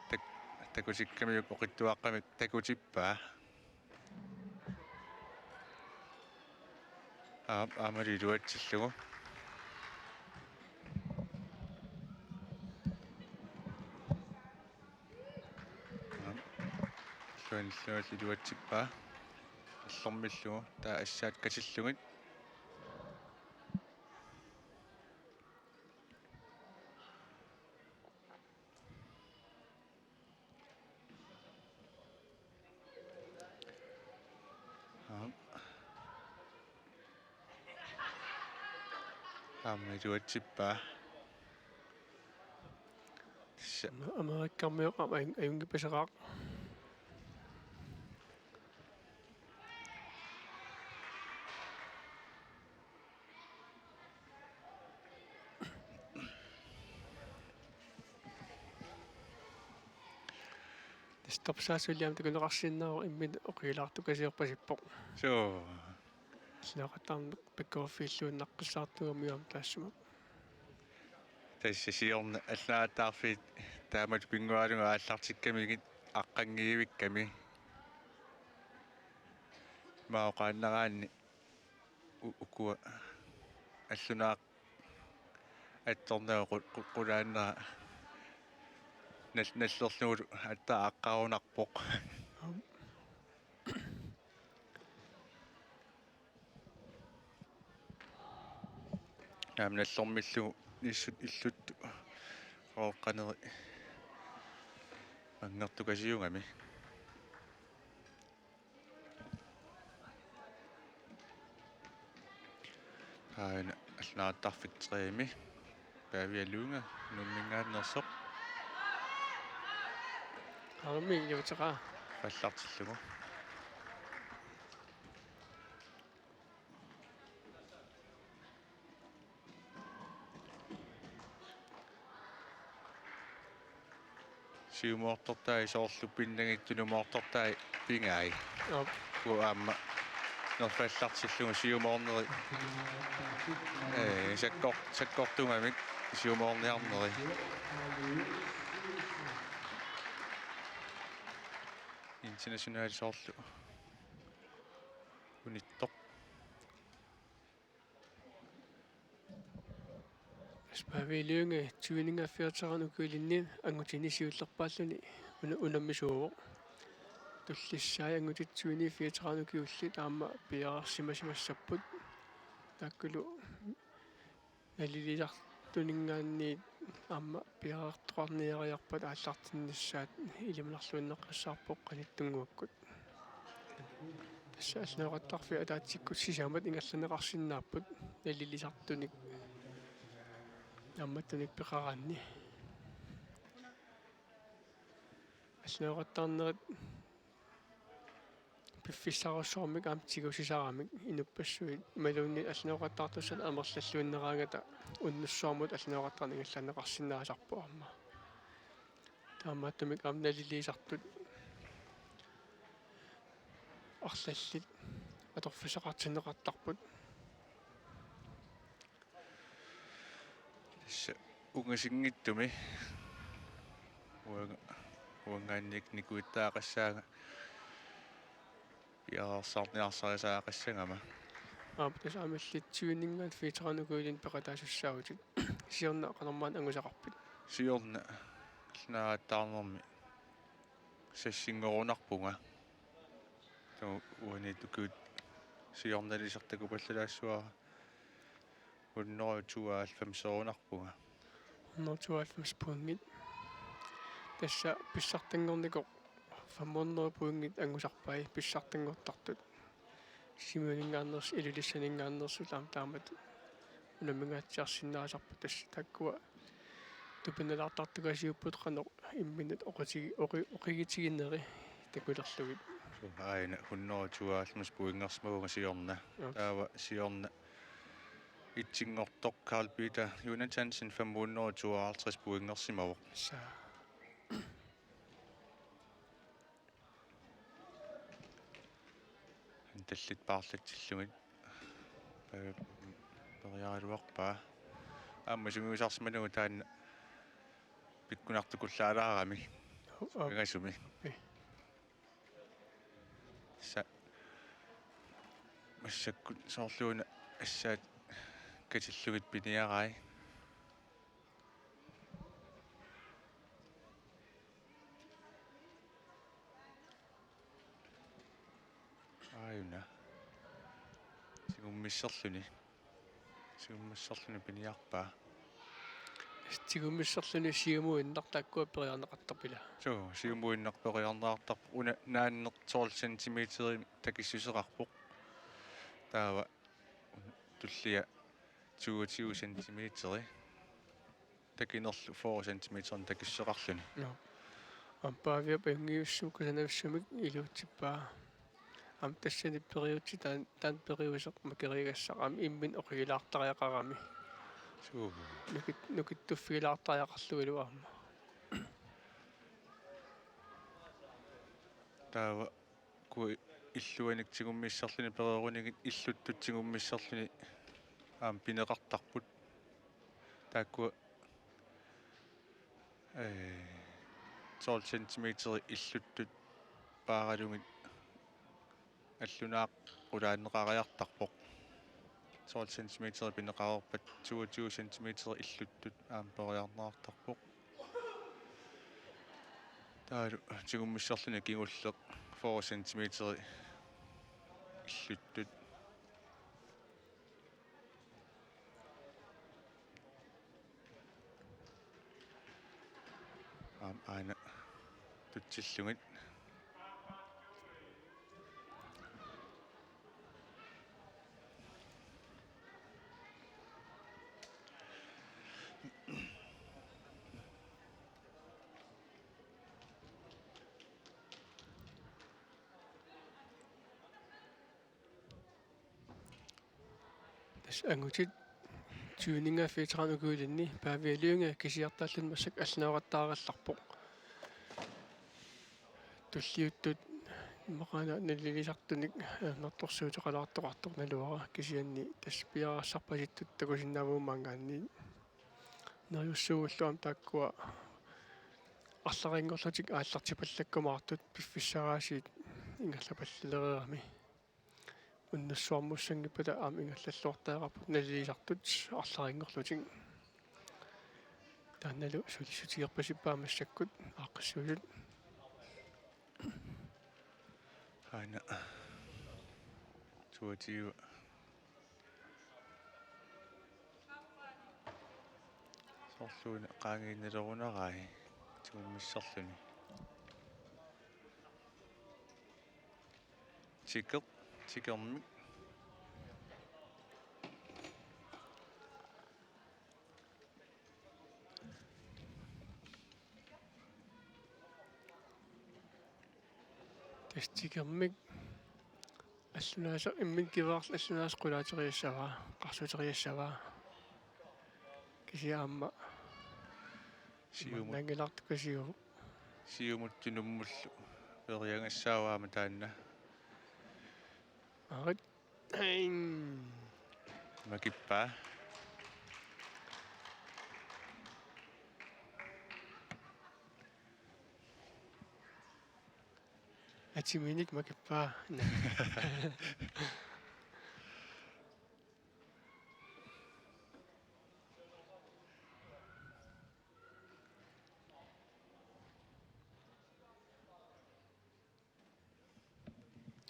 Tak-, takutikkamiuk oqitsuaqqamik takutippaa. Aap, aamma iluatsillugu. Aap. Illuanilluunniit iluatsippaa. Nallormillugu. Taava assaat katillugit. Aamma iluatsippaa. Tassa. Ama-, Amerikkarmiut aamma ajun-, ajunngippaseqaaq. Tassa topside suli aamma takuneqarsinnaavoq imminut oqilaartukasiorpasippoq. Suu. Illoqattaarneq pikkoriffiilluinnaqqissaartuugamiuk aamma taassuma. Tassa siorna allaattarfiit taamatut pinnguaralugit aallartikkamigit aqqanngivikkami. Ima oqaannaraanni u-, ukua allunaaq attornagu qu-, qu-, qulaannera nal-, nallerlugulu aatsaat aqqarunarpoq. Aamma nallormillugu nissut illuttut qooqqaneri manngertukasiugami. Aana allaattarfik tremi. Pavia Lunge, Nuumminngaanneersoq. Aammi, iluatseqaa. Fallartillugu. Siumoortortai soorlu pinnagit tunumoortortai pingai. Aap. Ukua aamma nerfallartillugu siumoorneri. Ee, sakkor-, sakkortugamik siumoorniarneri. International soorlu unittoq. Pavia Lunge tyveningaaffiata ukiulinni angutini siullerpaalluni una-, unammisuuvoq. Tullissaai angutit tyveni fireogtredive ukiullit aamma piareersimasimassapput. Taakkulu Nalilisartuninngaanniit aamma piareertoqarniariarpat aallartinnissaat ilimanarluinnaqqissaarpoq qanittunnguakkut. Tassa allanoqattaarfiit ataatsikkut sisamat ingerlanneqarsinnaapput nalilisartunik aammattunik peqaraanni. Allanoqattaarnerit piffissarujussuarmik aamma tigusisaramik inuppassuit imaluunniit allanoqattaartussat amerlalluinnaraangata unnussuarmut allanoqattaarneq ingerlanneqarsinnaasarpoq aamma. Taamaattumik aamma nalilisartut arlallit atorfissaqartinneqartarput. Tassa ungasinngitsumi uanga-, uanngaanniit nikuittariaqassaanga piareersarniarsarisariaqassagama. Aap, tassa aamma illit tyveninngaanniit fireogtredive ukiulinni peqataasussaavutit. Siorna qanormaanna angusaqarpit? Siorna allaattaarnermi sassinngorunarpunga. Taava uaniit ukiut siornalisartakupallalaassuara hundrede tooghalvfemserunarpunga. Hundrede tooghalvfems pointit. Tassa pissartanngornikoq fem hundrede pointit angusarpai pissartanngortartut. Sisimiuninngaanneers-, Ilulissaninngaanneersut aamma taamatut unammingaatsiarsinnaasarput tassa taakkua tupinnalaartartugasiupput qanoq imminnut oqitigi-, oqi-, oqigitigineri takulerlugit. Aajuna hundrede tooghalvfems pointersimavunga siorna. Joo. Taava siorna etsinngortoq Carl Peter Jonathansen fem hundrede tooghalvtreds pointersimavoq. Tassa. Tallit paarlatsillugit. Pe-, periaraluarpaa. Aamma sungiusarsimavugut taanna pikkunartukullaalaarami. Hu-, aa. Pingasumi. Pi. Sa-, massakkut soorluuna assaat katillugit piniarai. Aajuna. Tigummisserluni. Tigummisserluni piniarpaa. Tigummisserluni siumuinnaq taakkua periarneqartarput ilaa? Suu, siumuinnaq periarneqartarpoq una naanneq tolv centimeter takissuseqarpoq. Taava tullia toogtyve centimeteri. Takinerlu fyrre centimeter takissuseqarluni. Joo. Aamma Paaviap ajunngivissumik kusanavissumik iluutsippaa. Aamma tassani periutsit taan-, taanna periuseq makerigassaq aamma imminut oqigilaartariaqarami. Suu. Nukit-, nukittuffigilaartariaqarlunilu aamma. Taava uku illuanik tigummisserluni pereerunigit illuttut tigummisserluni aamma pineqartarput. Taakkua, ee, tolv centimeter illuttut paaralugit allunaaq qulaanneqariartarpoq. Tolv centimeter pineqareerpat toogtyve centimeter illuttut aamma periarneqartarpoq. Taavalu tigummisserluni kingulleq fyrre centimeter illuttut. Aamma aana tutsillugit. Tassa angutit tyveninngaanniit fireogtredive ukiulinni Pavia Lynge kisiartaalluni massakkut allanoqattaarallarpoq. Tulliuttut immaqa aana nalilisartunik, eh, ajornartorsiuteqalaartoqartoq naluara kisianni tassa piareersarpasittut takusinnaavagut maanngaanniit. Neriussuugullu aamma taakkua arlalinngorlutik aallartipallakkumaartut piffissaraasiit ingerlapallalereerami. Unnussuarmuussanngippata aamma ingerlalluartariaqarput nalilisartut arlalinngorlutik. Taannalu sulissutigerpasippaa massakkut aaqqissuisut. Aana toogtyve. Luuna qaangiinnalerunaraai tigummissarluni. Tikeq, tikermik. Tassa tikermik. Allunaasoq imminut kivaarl-, allunaasoq qulaateriassavaa, qarsuteriassavaa. Kisianni aamma Siumut. Imannaanngilartukkasiuvoq. Siumut tunummullu periagassaavaa aamma taanna. Aarit. Aing. Makippaa. Atiminik makippaa.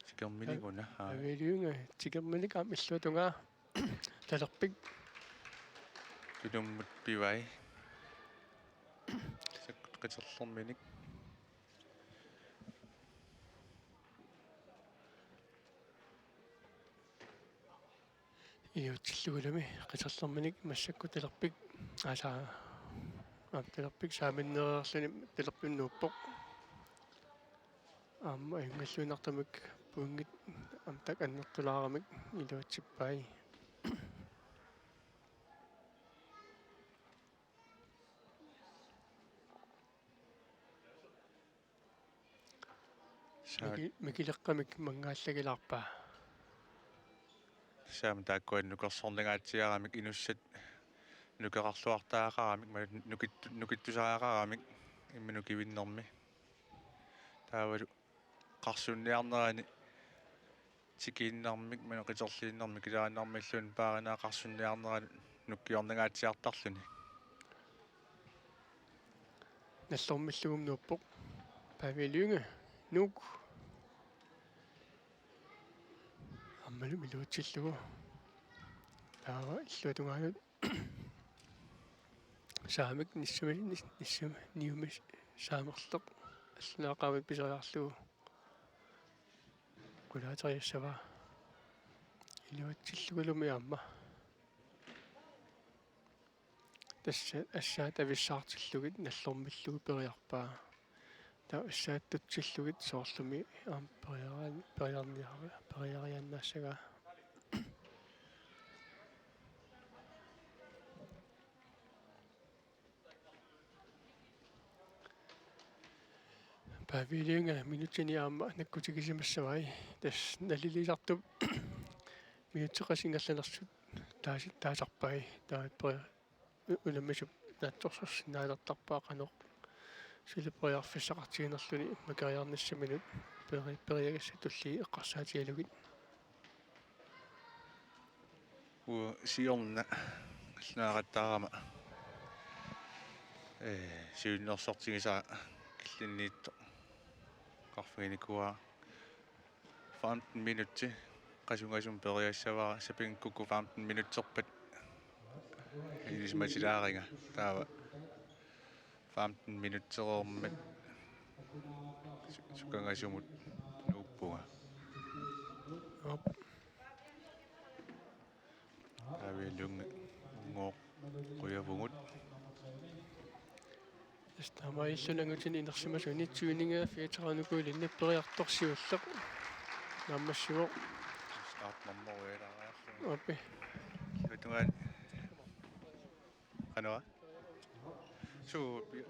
Tikerminik una. Aa. Avialiunga tikerminik aamma illuatungaa. Talerpik. Tunummut pivai. Sakkut qiterlerminik. Iluatsillugulumi qiterlerminik massakkut talerpik. Asa. Aamma talerpik saaminereerluni talerpimut nuuppoq. Aamma ajunngilluinnartumik pointit aamma taakku annertulaaramik iluatsippai. Saa- Miki-, mikileqqamik manngaallagilaarpaa. Saam taakkua nukersornangaatsiaramik inussat nukerarluartariaqaramik, ma-, nukittu-, nukittusariaqaramik imminut kivinnermi. Taavalu qarsunniarnerani tikiinnarmik, manna qiterliinnarmik, kilaannarmilluunniit paarinaaq qarsunniarnerani nukkiornangaatsiartarluni. Nallormillugu nuuppoq. Pavee Lynge, Nuuk. Aammalu iluatsillugu. Taava illuatungaanut. Saamik nissami, nis-, nissami, niumi saamerleq. Allunaaqaamit pisariarlugu. Qulaateriassavaa. Iluatsillugulumi aamma. Tassa assaat avissaartillugit nallormillugu periarpaa. Taava assaat tutsillugit soorlumi aamma periaraan-, periarniar-, periariaannaassagaa. Pavee Lynge minutsini aamma nakkutigisimassavai. Tassa naliliisartup minutsit qassit ingerlanersut taasi-, taasarpai. Taava peri-, u-, unammisup naatsorsorsinnaalertarpaa qanoq suli periarfissaqartiginerluni makeriarnissaminut peri-, periagassat tulliit eqqarsaatigalugit. Uagut siorna allunaaqattaarama, ee, siunnersortigisara killinniittoq oqarfiginikuuara. Femten minutsi qasungasumik periassavara, sapinngikkukku femten minutserpat ilisimatilaaringa. Taava femten minutsereermat su-, sukangasumut nuuppunga. Aap. Pavee Lynge, Nuuk, qujavugut. Tassa taamaalilluni angutini inersimasuni tyveninga fireogtredive-nikuulinni periartoq siulleq naammassivoq. Startnummer uilaariarlugu. Aappi. Illuatungaani. Qanoq? Suu, pi-,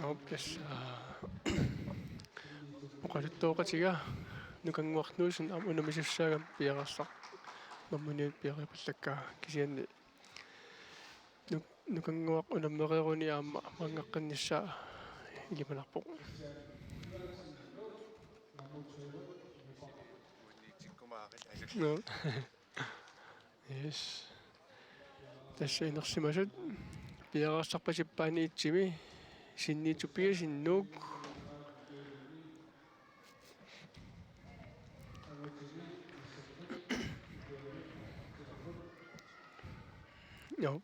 Aap, tassa oqaluttooqatiga Nukannguaq Knudsen aamma unammisussaagamik piareersarnerminiut piareerpallakka, kisianni Nuk-, Nukannguaq unammereeruni aamma manngaqqinnissaa ilimanarpoq. Nå. Yes. Tassa inersimasut piareersarpasippaat itsimi, Sinni Tobiassen, Nuuk. Joo.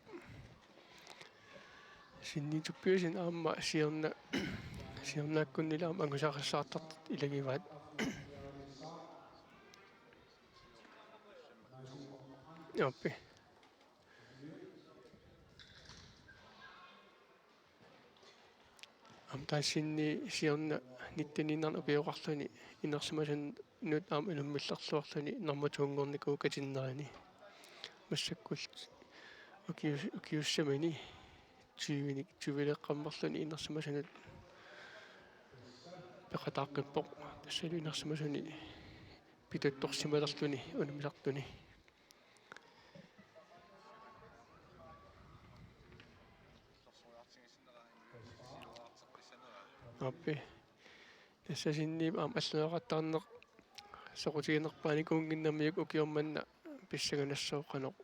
Sinni Tobiassen aamma siorna, siornaakkunnilu aamma angusaqassaartartut ilagivaat. Aappi. Aamma taassinni siorna nitten-iinnarni ukioqarluni inersimasunut aamma unammillerluarluni nummer to-nngornikuuvoq katinnerani. Massakkullu ukius-, ukiussamini tyvenik, tyvileqqammerluni inersimasunut peqataaqqippoq. Tassalu inersimasuni pituttorsimalerluni unammisartuni. Aappi. Tassa Sinnilu aamma allaaneqattaarneq soqutiginerpaanikuunnginnamiuk ukioq manna pissanganassaaq qanoq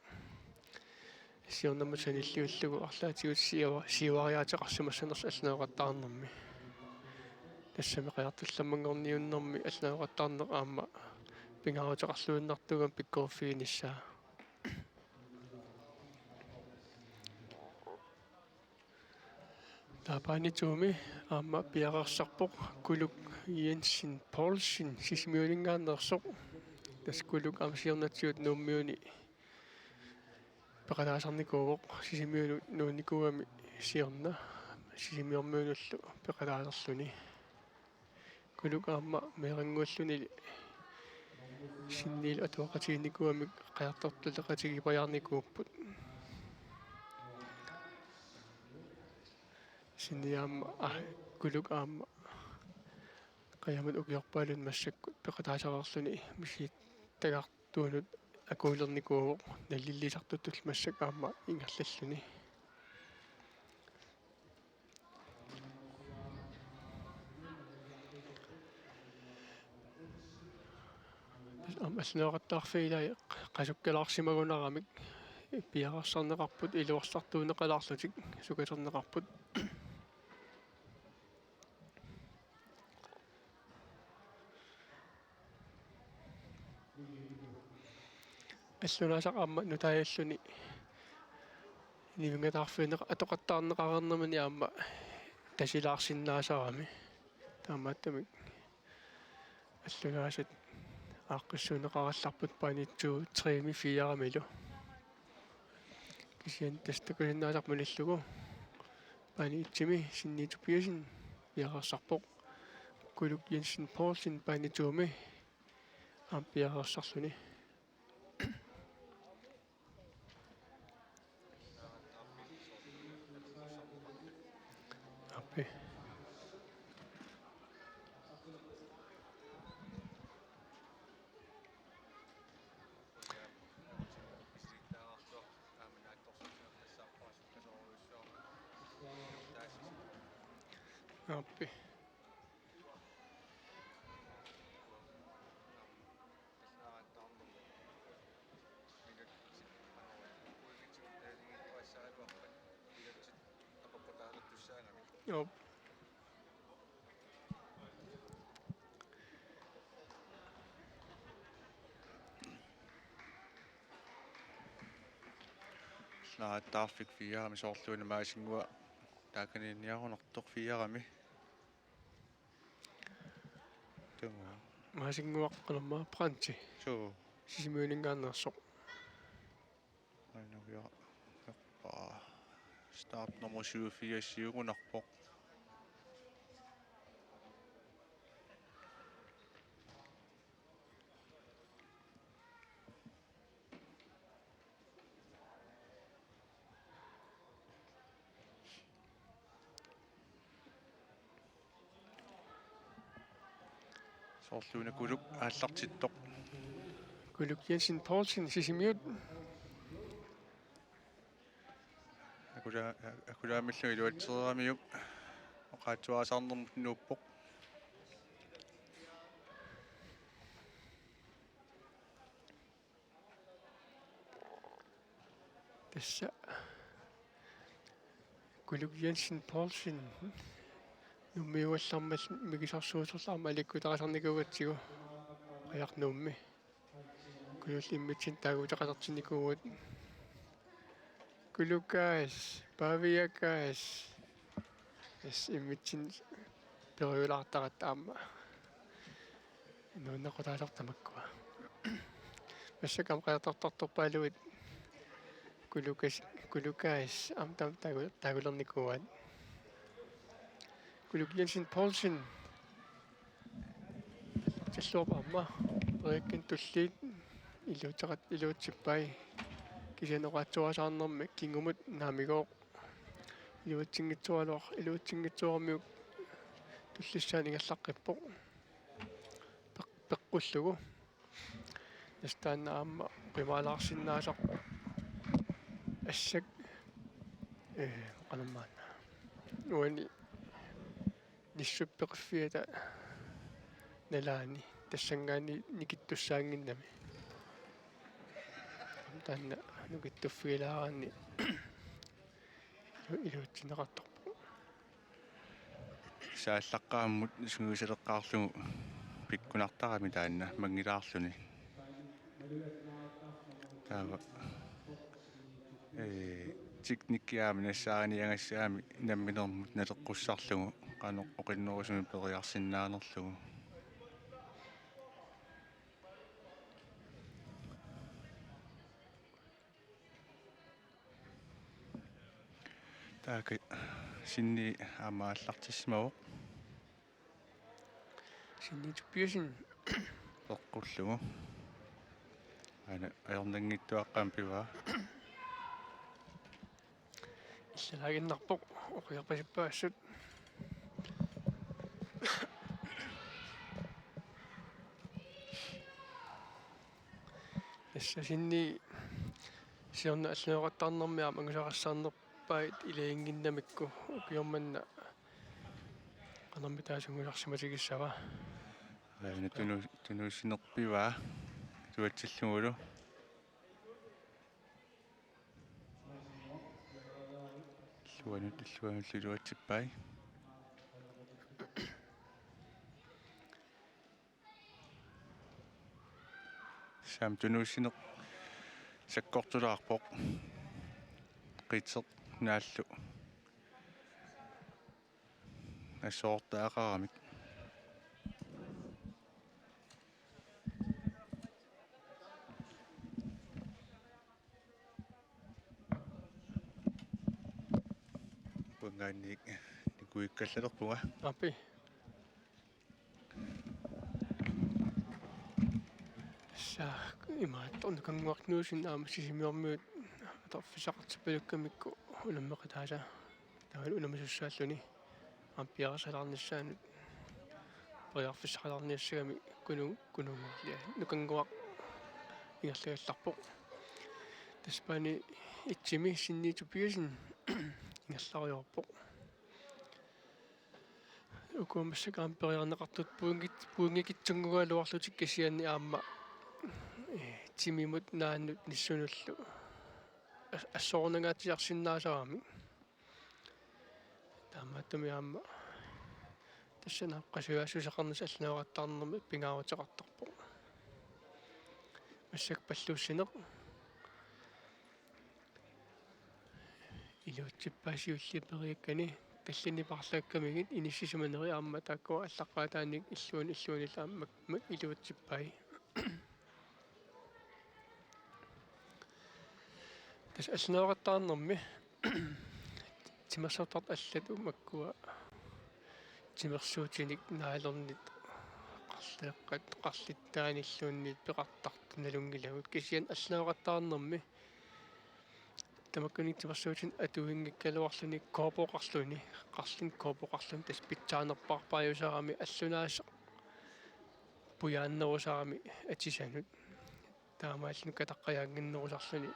siornamut sanilliullugu arlaatigut siua-, siuariaateqarsimassanersoq allaaneqattaarnermi. Tassami qajartallammanngorniunnermi allaaneqattaarneq aamma pingaaruteqarluinnartuugami pikkoriffiginissaa. Taava baane to-mi aamma piareersarpoq Kuluk Jensen Poulsen Sisimiuninngaanneersoq. Tassa Kuluk aamma siornatigut Nuummiuni peqataasarnikuuvoq, Sisimiunut nuunnikuugami siorna Sisimiormiunullu peqataalerluni. Kuluk aamma meerannguulluni Sinnilu atuaqatigiinnikuugamik qajartortaleqatigiipajaarnikuupput. Sinni aamma, ah, Kuluk aamma qajamut ukiorpaalunni massakkut peqataasareerluni misilittagartuunut akuulernikuuvoq, naliliisartutullu massakkut aamma ingerlalluni. Tassa aamma allaaneqattaarfiit ilai qasukkalaarsimagunaramik piareersarneqarput, iluarsartuunneqalaarlutik sukaterneqarput. Allunaasaq aamma nutaajalluni nivinngattaarfigineq-, atoqattaarneqareernermini aamma tasilaarsinnaasarami. Taamaattumik allunaasat aaqqissuunneqarallarput baane to, tre-mi, fire-milu. Kisianni tassa takusinnaasarput malillugu baane et-imi Sinni Tobiassen piareersarpoq. Kuluk Jensen Poulsen baane to-mi aamma piareersarluni. Aappi. Aappi. Joo. Allaaneqattaarfik fire-mi soorluuna Maasinnguaq taakaniinniarunartoq fire-mi. Tunga. Maasinnguaq qanormaa Brandti. Suu. Sisimiuninngaanneersoq. Ainaviara. Start nummer syvogfirs siugunarpoq. Soorluuna Kuluk aallartittoq. Kuluk Jensen Poulsen Sisimiut. Akula-, akulaamillu iluatsereeramiuk oqaatsuaasarnermut nuuppoq. Tassa Kuluk Jensen Poulsen Nuummiugallarmat mikisaarsuusorlu aamma aliikkutarisarnikuugatsigu Qajarnuummi. Kulullu immitsinnut taaguuteqalertinnikuuvugut. Kulukaas, Paviakas. Yes, immitsin periulaartaratta aamma. Nuunnequtaalerta makkua. Massakkut aamma qeqertartorpaaluit Kulukas, Kulukaas aamma taam-, taagu-, taagulernikuuaat. Kuluk Jensen Poulsen. Tilluarpa aamma. Periakkani tulliit iluuteqat-, iluutsippai. Kisianni oqaatsuasaarnermi kingumut naamigooq. Iluatsinngitsualuar-, iluatsinngitsuaramiuk tullissaani ingerlaqqippoq. Peq-, peqqullugu. Tassa taanna aamma qimaalaarsinnaasarpoq. Assakka, ee, qanormaanna. Uani nissuppeqiffiata nalaani tassanngaanniit nikittussaannginnami. Taanna nukittuffigilaaraanni iluatsinneqartarpoq. Saallaqqaammut sungiusaleqqaarlugu pikkunartarami taanna manngilaarluni. Taava, ee, teknikki aamma nassaariniagassaami namminermut naleqqussarlugu qanoq oqinnerusumik periarsinnaanerlugu. Taakku Sinni aamma aallartissimavoq. Sinni Tobiassen. Peqqullugu. Aana ajornanngitsuaqqamik pivaa. Illalaaginnarpoq oqiarpasippaassut. Tassa Sinni siorna allanoqattaarnermi aamma angusaqassaarnerpaat ilaginnginnamikku ukioq manna qanormita sungiusarsimatigissava. Aana tunu-, tunuussineq pivaa. Iluatsillugulu. Illuanut, illuanut iluatsippai. Saam tunuussineq sakkortulaarpoq. Qiteq naallu assortaaqaramik. Uangaanniit nikuikkallalerpunga. Api. Tassa imaattoq Nukannguaq Knudsen aamma Sisimiormiut atorfissaqartippalukkamikkut unammeqataasa taavalu unammisussaallutik aamma piareersalaarnissaannut periarfissaqalaarniassagami Kunu-, Kununnguarliaq Nukannguaq ingerlagallarpoq. Tassa paani itsimi Sinni Tobiassen ingerlarujoorpoq. Uku massakkut aamma periarneqartut pointit, pointikitsunnguugaluarlutik kisianni aamma, ee, timimut naannut nissunullu as-, assorunangaatsiarsinnaasarami. Taamaattumik aamma tassa naammaqqasujaassuseqarnissaq allanoqattaarnermi pingaaruteqartarpoq. Massakkut palluussineq. Iluatsippai siulliit periakkani tallinneq paarlaakkamigit inissisimaneri aamma taakkua allaqqaataannik illuanut illuanullu aamma ma-, iluatsippai. Tassa allanoqattaarnermi timersortartut allat makkua timersuutinik naalornit qarleeqqat qarlittaanilluunniit peqartartut nalunngilagut kisianni allanoqattaarnermi tamakkuninnga timersuutinik atuinngikkaluarluni kobberoqarluni, qarlinik kobberoqarluni tassa pitsaanerpaarpaajusarami allunaasoq pujaannerusarami atisanut. Taamaalilluni kataqqajaannginnerusarluni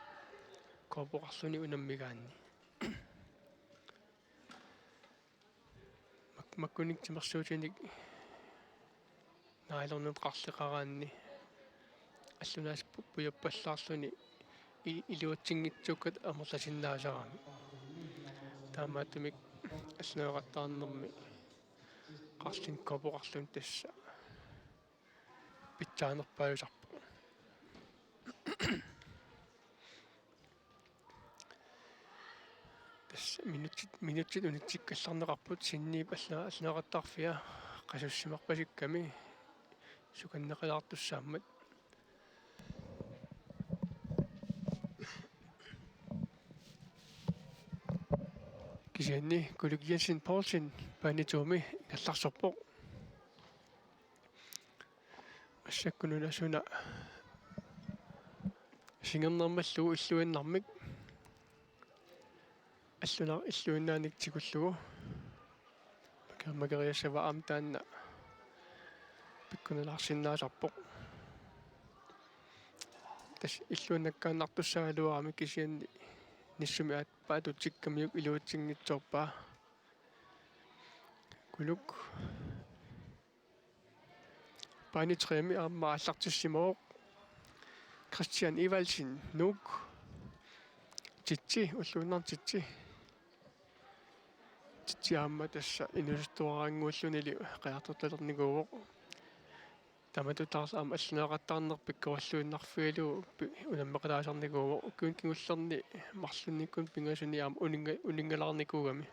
kobberoqarluni unammigaanni. Mak-, makkuninnga timersuutinik naalornit qarleqaraanni allunaasoq pu-, pujappallaarluni i-, iluatsinngitsuukkat amerlasinnaasarami. Taamaattumik allanoqattaarnermi qarlinik kobberoqarluni tassa pitsaanerpaajusarpoq. Minutsit unitsikkallarneqarput, Sinniip allaa-, allaaneqartarfia qasussimarpasikkami sukanneqalaartussaammat. Kisianni Kuluk Jensen Poulsen baani to-mi ingerlaarsorpoq. Massakkut una suna singernermallugu illuinnarmik. Alluna illuinnaanik tikullugu. Maker-, makeriassavaa aamma taanna pikkunalaarsinnaasarpoq. Tassa illuinnakkaannartussaagaluarami kisianni nissumi aat-, paatut tikkamiuk iluatsinngitsoorpaa. Kuluk. Baani tre-mi aamma aallartissimavoq Christian Evaldsen, Nuuk. Titsi, ulluinnarni Titsi. Titsi aamma tassa inuusuttuaraannguullunilu qajartortalernikuuvoq. Tamatutaarlu aamma allaaneqartarneq pikkorilluinnarfigalugu pi-, unammeqalaasarnikuuvoq. Ukiuni kingullerni marlunnikkut pingasuni aamma uninga-, uninngalaarnikuugami.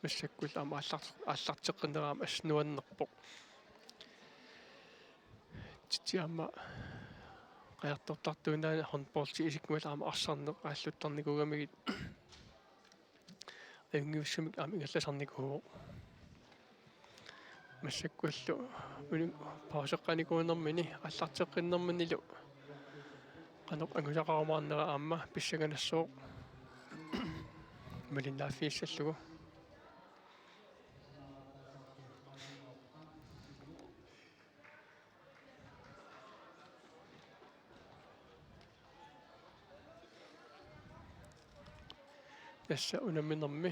Massakkullu aamma aallar-, aallarteqqinnerani aamma assut nuannerpoq. Titsi aamma qajartortartuinnaani håndboldi isikkumalu aamma arsarneq aalluttarnikuugamigit ajunngivissumik aamma ingerlasarnikuuvoq. Massakkullu uni-, pauseqqaanikuunermini aallarteqqinnerminilu qanoq angusaqarumaarnera aamma pissanganassaaq malinnaaffigissallugu. Tassa unamminermi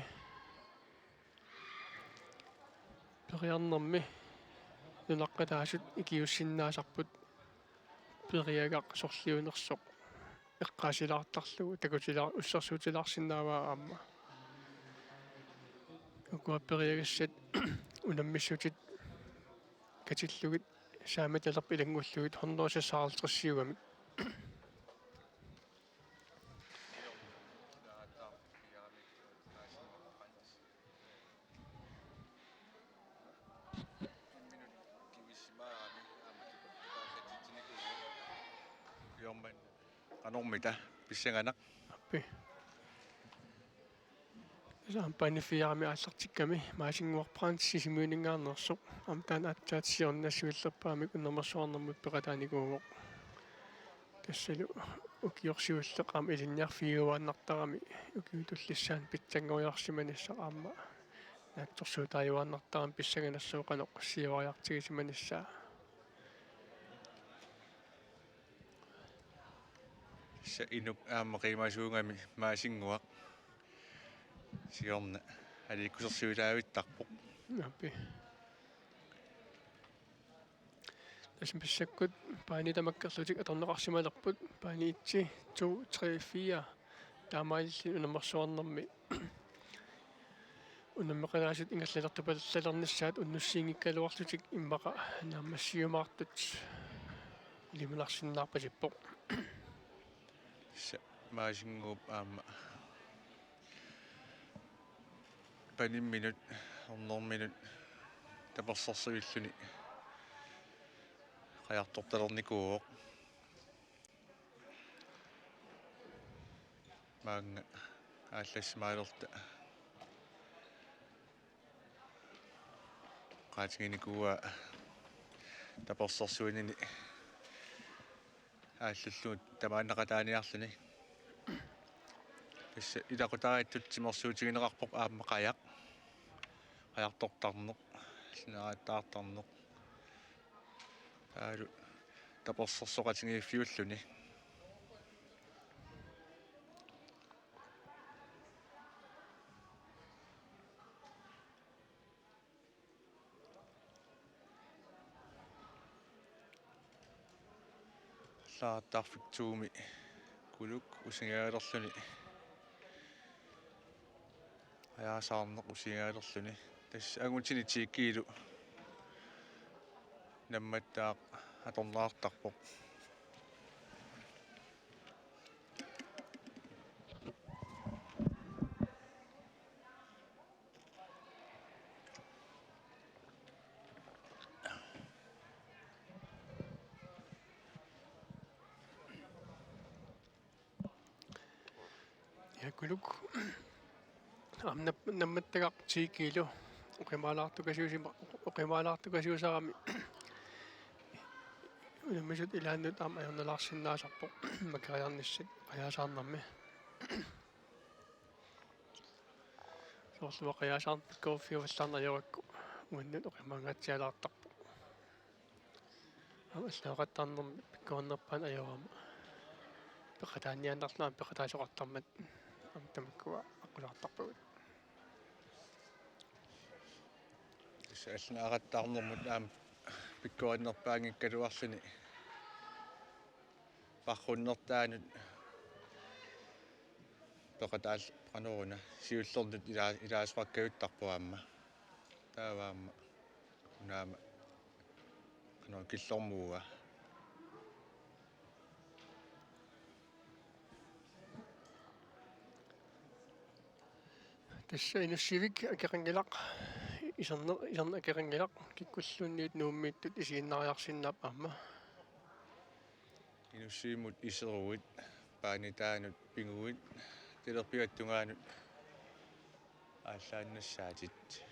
periarnermi nunaqqataasut ikiuussinnaasarput periagaq sorliunersoq eqqaasilaartarlugu takutilaar-, ussersuutilaarsinnaavaa aamma. Ukua periagassat unammissutit katillugit saammitalerput ilanngullugit hundrede seksoghalvtreds-iugamik. Qanormita pissanganaq. Appi. Tassa aamma baani fire-mi aallartikkami Maasinnguaq Brandt Sisimiuninngaanneersoq. Aamma taanna aatsaat siorna siullerpaamik unammersuarnermut peqataanikuuvoq. Tassalu ukioq siulleq aamma ilinniarfigiuaannartarami ukiut tullissaat pitsanngoriarsimanissaq aamma naatsorsuutaajuaannartarami pissanganassaaq qanoq siuariartigisimanissaa. Tassa inuk aamma qiimasuugami Maasinnguaq. Siorna aliikkusersuilaavittarpoq. Naappi. Tassa massakkut baani tamakkerlutik atorneqarsimalerput. Baani et, to, tre, fire. Taamaalilluni unammersuarnermi unammeqalaasut ingerlalertupallalernissaat unnussiinngikkaluarlutik immaqa naammassiumaartut ilimanarsinnaarpasippoq. Tassa Maasinnguup aamma panimminut, ornerminut tapersersuilluni qajartortalernikuuvoq. Maanga aallassimaalerluta oqaatiginikuuaa tapersersuinini aallullugu tamaannaqataaniarluni. Tassa ilaqutariittut timersuutigineqarpoq aamma qajaq. Qajartortarneq, allaanertaartarneq. Taavalu tapersersoqatigiiffiulluni. Allagartarfik to-mi Kuluk usingajalerluni. Ajasaarneq usingajalerluni. Tassa angutini tiikiilu nammattaaq atorneqartarpoq. Kuluk aamma nap-, nammattagaq ti kilo oqimaalaartukasiusima-, oqimaalaartukasiusarami unammisut ilaannut aamma ajornalaarsinnaasarpoq makeriarnissat qajaasaarnermi. Soorlu qajaasaarneq pikkoriffiuvallaarneq ajorakku uannut oqimaangaatsialaartarpoq. Aamma allaaneqattaarnermi pikkorinnerpaani ajorama peqataaniaannarlunga aamma peqataasoqartarmat aamma tamakkua aqqusaartarpagut. Tassa allaaneqattaarnermut aamma pikkorinnerpaanngikkaluarluni parrunnertaanut peqataal-, qanoruna siullernut ila-, ilaasoqakkajuttarpoq aamma. Taava aamma unaama qanoq killormuga. Tassa inussivik akeqanngilaq, iserneq, iserneq akeqanngilaq, kikkulluunniit Nuummiittut isiginnaariarsinnaapput aamma. Inussivimmut iseruit, paanitaanut pinguit, talerpiata tungaanut aallaannassaatit.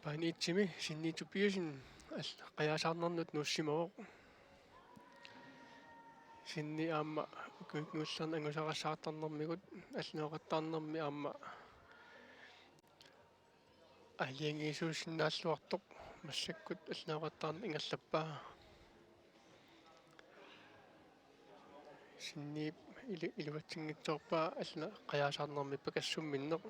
Paani etsimi Sinni Tobiassen al-, qajaasaarnernut nuussimavoq. Sinni aamma ukiut kingullerni angusarissaartarnermigut allaaneqattaarnermi aamma aalajangiisuusinnaalluartoq, massakkut allaaneqattaarneq ingerlappaa. Sinniip ilu-, iluatsinngitsoorpaa allaaneq qajaasaarnermi pakassumminneq.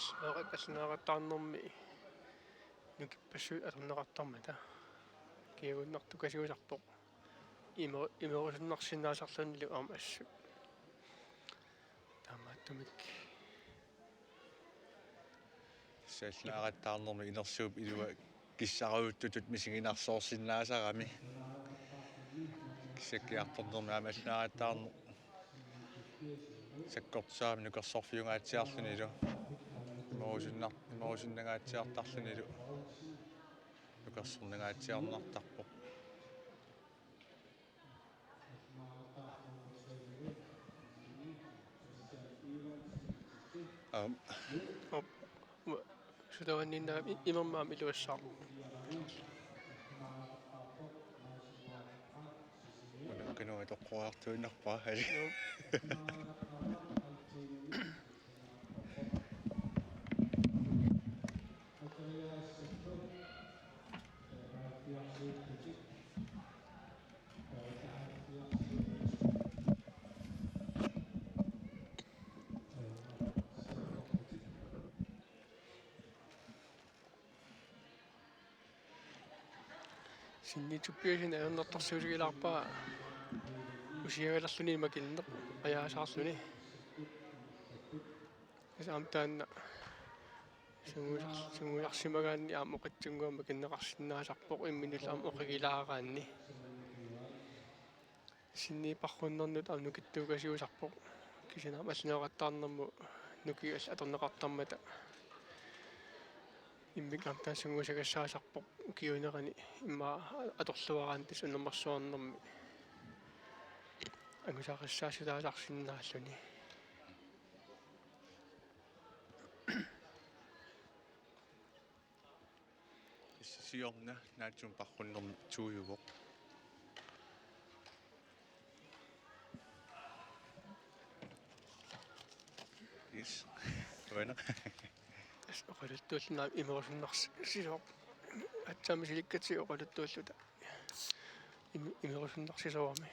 Allaaneqat-, allaaneqattaarnermi nukippassuit atorneqartarmata kiagunnartukasiusarpoq. Imo-, imorusunnarsinnaasarlunilu aamma assut. Taamaattumik. Tassa allaaneqattaarnermi inersuup ilua kissarujuttutut misiginarsoorsinnaasarami. Kissakkiartornermi aamma allaaneqattaarneq sakkortusaramik nukersorfiungaatsiarlunilu. Imorusunnar-, imorusunnangaatsiartarlunilu nukersornangaatsiarnartarpoq. Aam. Op. Sulavanninna i-, imermik aamma iluassaaq. Una kanua toqqoraartuinnarpara, ali. Joo. Sinni Tobiassen ajornartorsiutigilaarpaa usiagalerluni makinneq qajaasaarluni. Tassa aamma taanna sungiusar-, sungiusarsimagaanni aamma oqitsunnguamik makinneqarsinnaasarpoq imminullu aamma oqigilaaraanni. Sinni parrunnernut aamma nukittuukasiusarpoq. Kisianni aamma allaaneqattaarnermut nukiit allat atorneqartarmata immikkut aamma taanna sungiusagassaasarpoq ukiuunerani immaqa atorluaraanni tassa unammersuarnermi angusarissaassuutaasarsinnaalluni. Siorna naatsumik parrunnermi tuujuvoq. Yes. Uanga. Tassa oqaluttuulluni imorusunnarsisoq. Aatsaat misilikkatsigit oqaluttuulluta. Im-, imorusunnarsisoorami.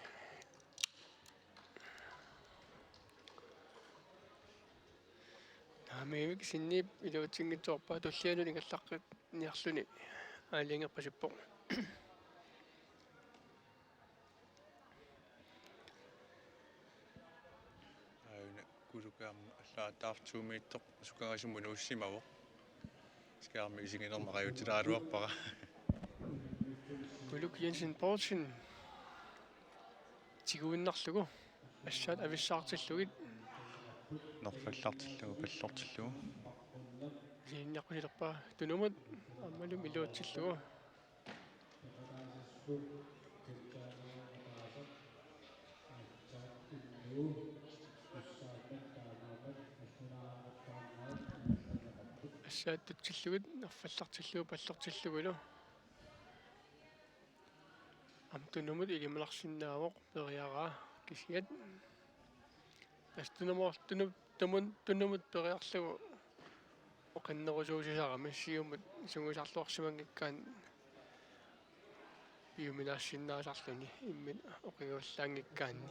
Naamik, Sinniip iluatsinngitsoorpaa tullianut ingerlaqqinniarluni aalajangerpasippoq. Aajuna Kuluk aamma allaaneqattaartuumiittoq sukangasumut nuussimavoq. Skærmi isiginermi qajutilaaruarpara. Kuluk Jensen Poulsen. tiguinnarlugu. Assaat avissaartillugit. Nerfallartillugu, pallortillugu. Sininniaqqusilerpaa tunumut aammalumi iluatsillugu. Assaat tutsillugit, nerfallartillugu, pallortillugulu. Aamma tunumut ilimanarsinnaavoq periaraa kisiat. Tassa tunumoor-, tunu-, tumun-, tunumut periarlugu oqinnerusuusisarami siumut sungiusarluarsimanngikkaanni piuminaassinnaasarluni imminut oqiguallaanngikkaanni.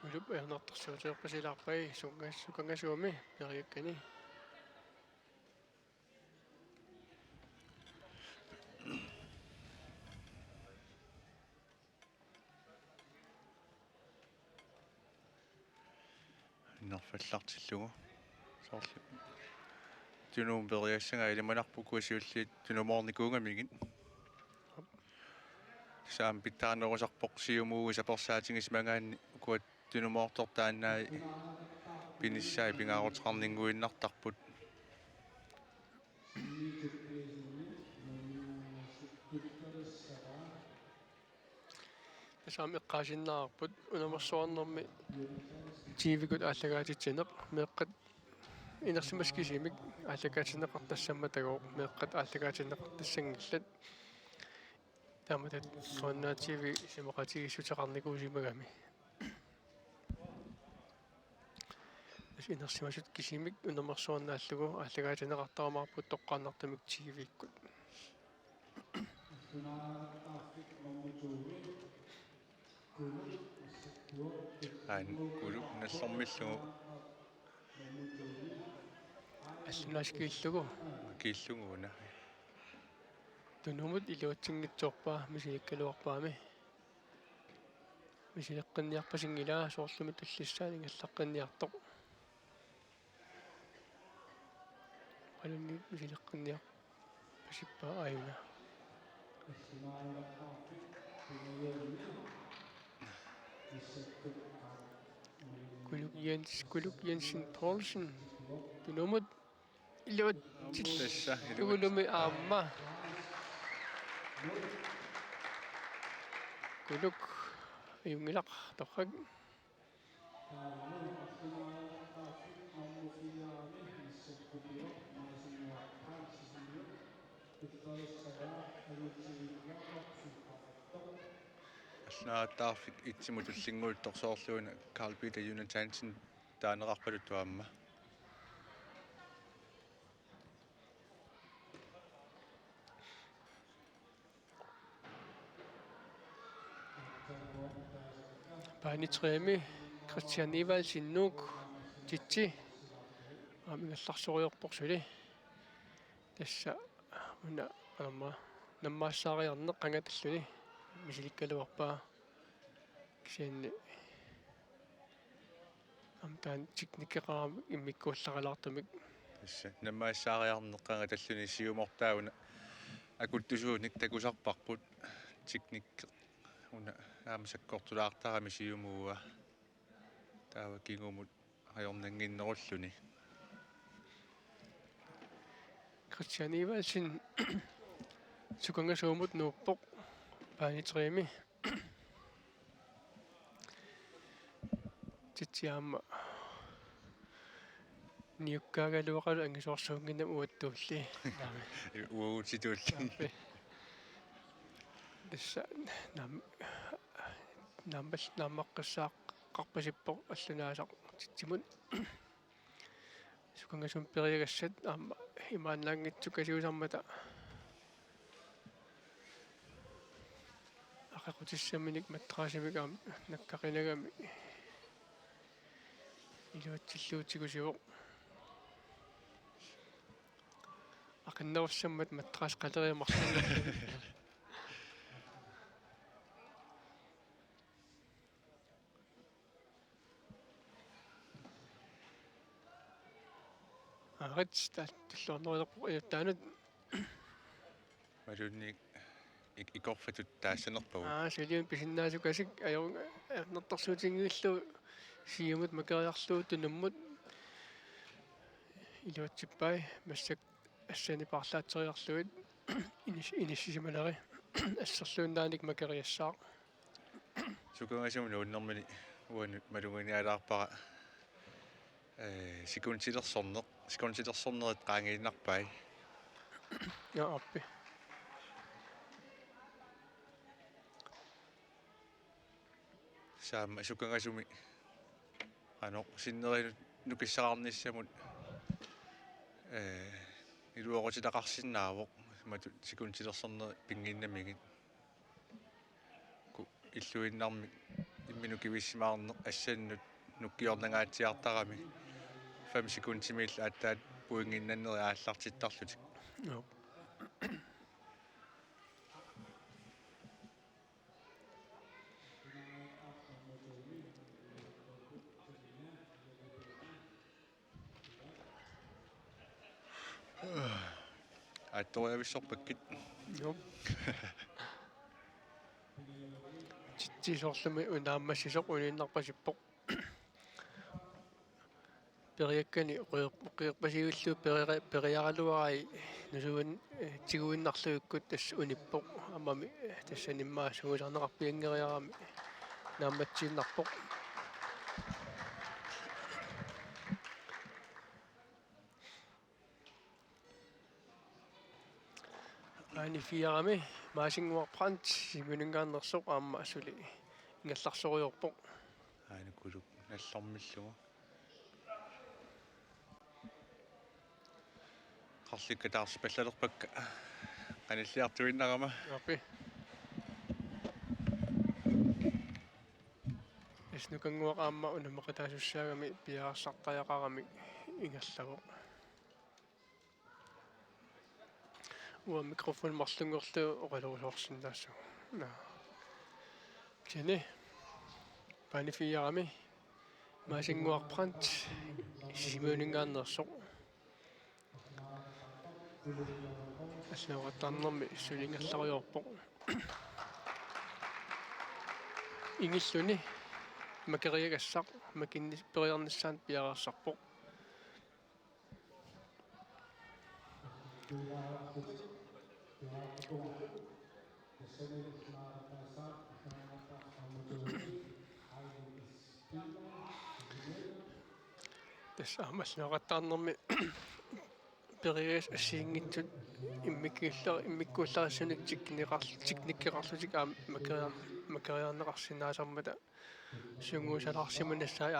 Kulup ajornartorsiuteqqissilaarpai sukangas-, sukangasuumi periakkani. Nerfallartillugu. Soorlu. Tunumut periassagaa ilimanarpoq ukua siulliit tunumoornikuugamigit. Saam pitsaanerusarpoq siumut sapersaatigisimagaanni ukua tunumoortortaannai pinissaat pingaaruteqarninnguinnartarput. Tassa aamma eqqaasinnaavarput unammersuarnermi T V-kkut aallakaatitsineq meeqqat inersimasut kisimik aallakaatinneqartassammat tagooq meeqqat aallakaatinneqartassanngillat. Taamatut Nuannaat T V isumaqatigiissuteqarnikuusimagami. Tassa inersimasut kisimik unammersuarnaallugu aallakaatinneqartarumaarput toqqaannartumik T V-kkut. Aana Kuluk nallermillugu. Allunaasaq kiillugu. Kiillugu una. Tunumut iluatsinngitsoorpaa misilikkaluarpaami. Misileqqinniarpasinngilaa soorlumi tullissaani ingerlaqqinniartoq. Qalunni misileqqinniarpasippaa aajuna. Kuluk Jens-, Kuluk Jensen Poulsen. Tunumut iluatsillugu. Tassa, iluat-. Tugulumi aamma. Kuluk ajunngilaq torrak. Allunaaqattaarfik etsimut tullinnguuttoq soorluuna Carl Peter Jonathansen taaneqarpaluttoq aamma. Baani tre-mi Christian Evaldsen Nuuk, Titsi. Aamma ingerlarsoriarpoq suli. Tassa una aamma nammaassaariarneq qangatalluni misilikkaluarpaa. Kisianni aamma taanna teknikkeqarami immikkuullaralaartumik. Tassa nammaassaariarneq qangatalluni siumortaa una akuttusuunik takusarparput teknikke una aamma sakkortulaartarami siumut uanga. Taava kingumut ajornannginnerulluni. Christian Evaldsen sukangasuumut nuuppoq baani tre-mi. Titsi aamma niukkaagaluaqalu angisoorsuunnginnami uattulli. Uagutsitulli. Naamik. Tassa naam-, naammal-, naammaqqissaaqqarpasippoq allunaasaq Titsimut. Sukangasumik periagassat aamma imaannaanngitsukasiusarmata aqequtissaminik matraasimik aamma nakkaqinagami iluatsillugu tigusivoq. Aqinnerussammat matraasi qaleriarmat. Rit taatulluarnerulerpoq inuttaanut. Maluunniit ik-, ikorfatut taassanerpagut. Aa, suliun pisinnaasukasik ajorunga annertorsuutiginngillugu siumut makeriarlugu tunummut iluatsippai massakkut assani paarlaatseriarlugit inis-, inissisimaneri asserluinnaanik makeriassaaq. Sukangasumik nuunnermini uannut maluginialaarpara, ee, sekundilersorneq, sekundilersornerit qaangiinnarpai. Ja, appi. Saama sukangasumik, ano, sinnerinut nukissaqarnissamut, ee, iluaqutitaqarsinnaavoq, matut sekundilersornerit pinnginnamigit. Ku-, illuinnarmik imminut kivissimaarneq assannut nukkiornangaatsiartarami. Fem sekundimiillu aatsaat pointinnanneri aallartittarlutik. Joo. Aattoriavissorpakkit. Joo. Titsi soorlumi unaammassisoq uniinnarpasippoq. Periakkani uqior-, uqiorpasiuillu perera-, periaraluarai nusuin-, eh, tiguinnarluikkut tassa unippoq. Aammami, eh, tassani immaqa sungiusarneqarpianngeriarami naammatsiinnarpoq. Aani fire-mi Maasinnguaq Brandt Sisimiuninngaanneersoq aamma suli ingerlarsorujoorpoq. Aani Kuluk nallormillugu. Qarlikka taarsipallalerpakka qanilliartuinnarama. Aappi. Tassa Nukannguaq aamma unammeqataasussaagami piareersartariaqarami ingerlavoq. Uanga mikrofoni marlunngorlugu oqaluusoorsinnaassaaq. Naa. Kisianni Baane fire-mi Maasinnguaq Brandt Sisimiuninngaanneersoq. Allooqattaarnermi suli ingerlarujoorpoq. Ingilluni makeriagassaq makinni-, periarnissaanut piareersarpoq. Tassa aamma allooqattaarnermi periagassanik assigiinngitsut immikkuulla-, immikkuullarissunik teknikkieqar-, teknikkeqarlutik aamma makeriar-, makeriarneqarsinnaasarmata sungiusalaarsimanassaat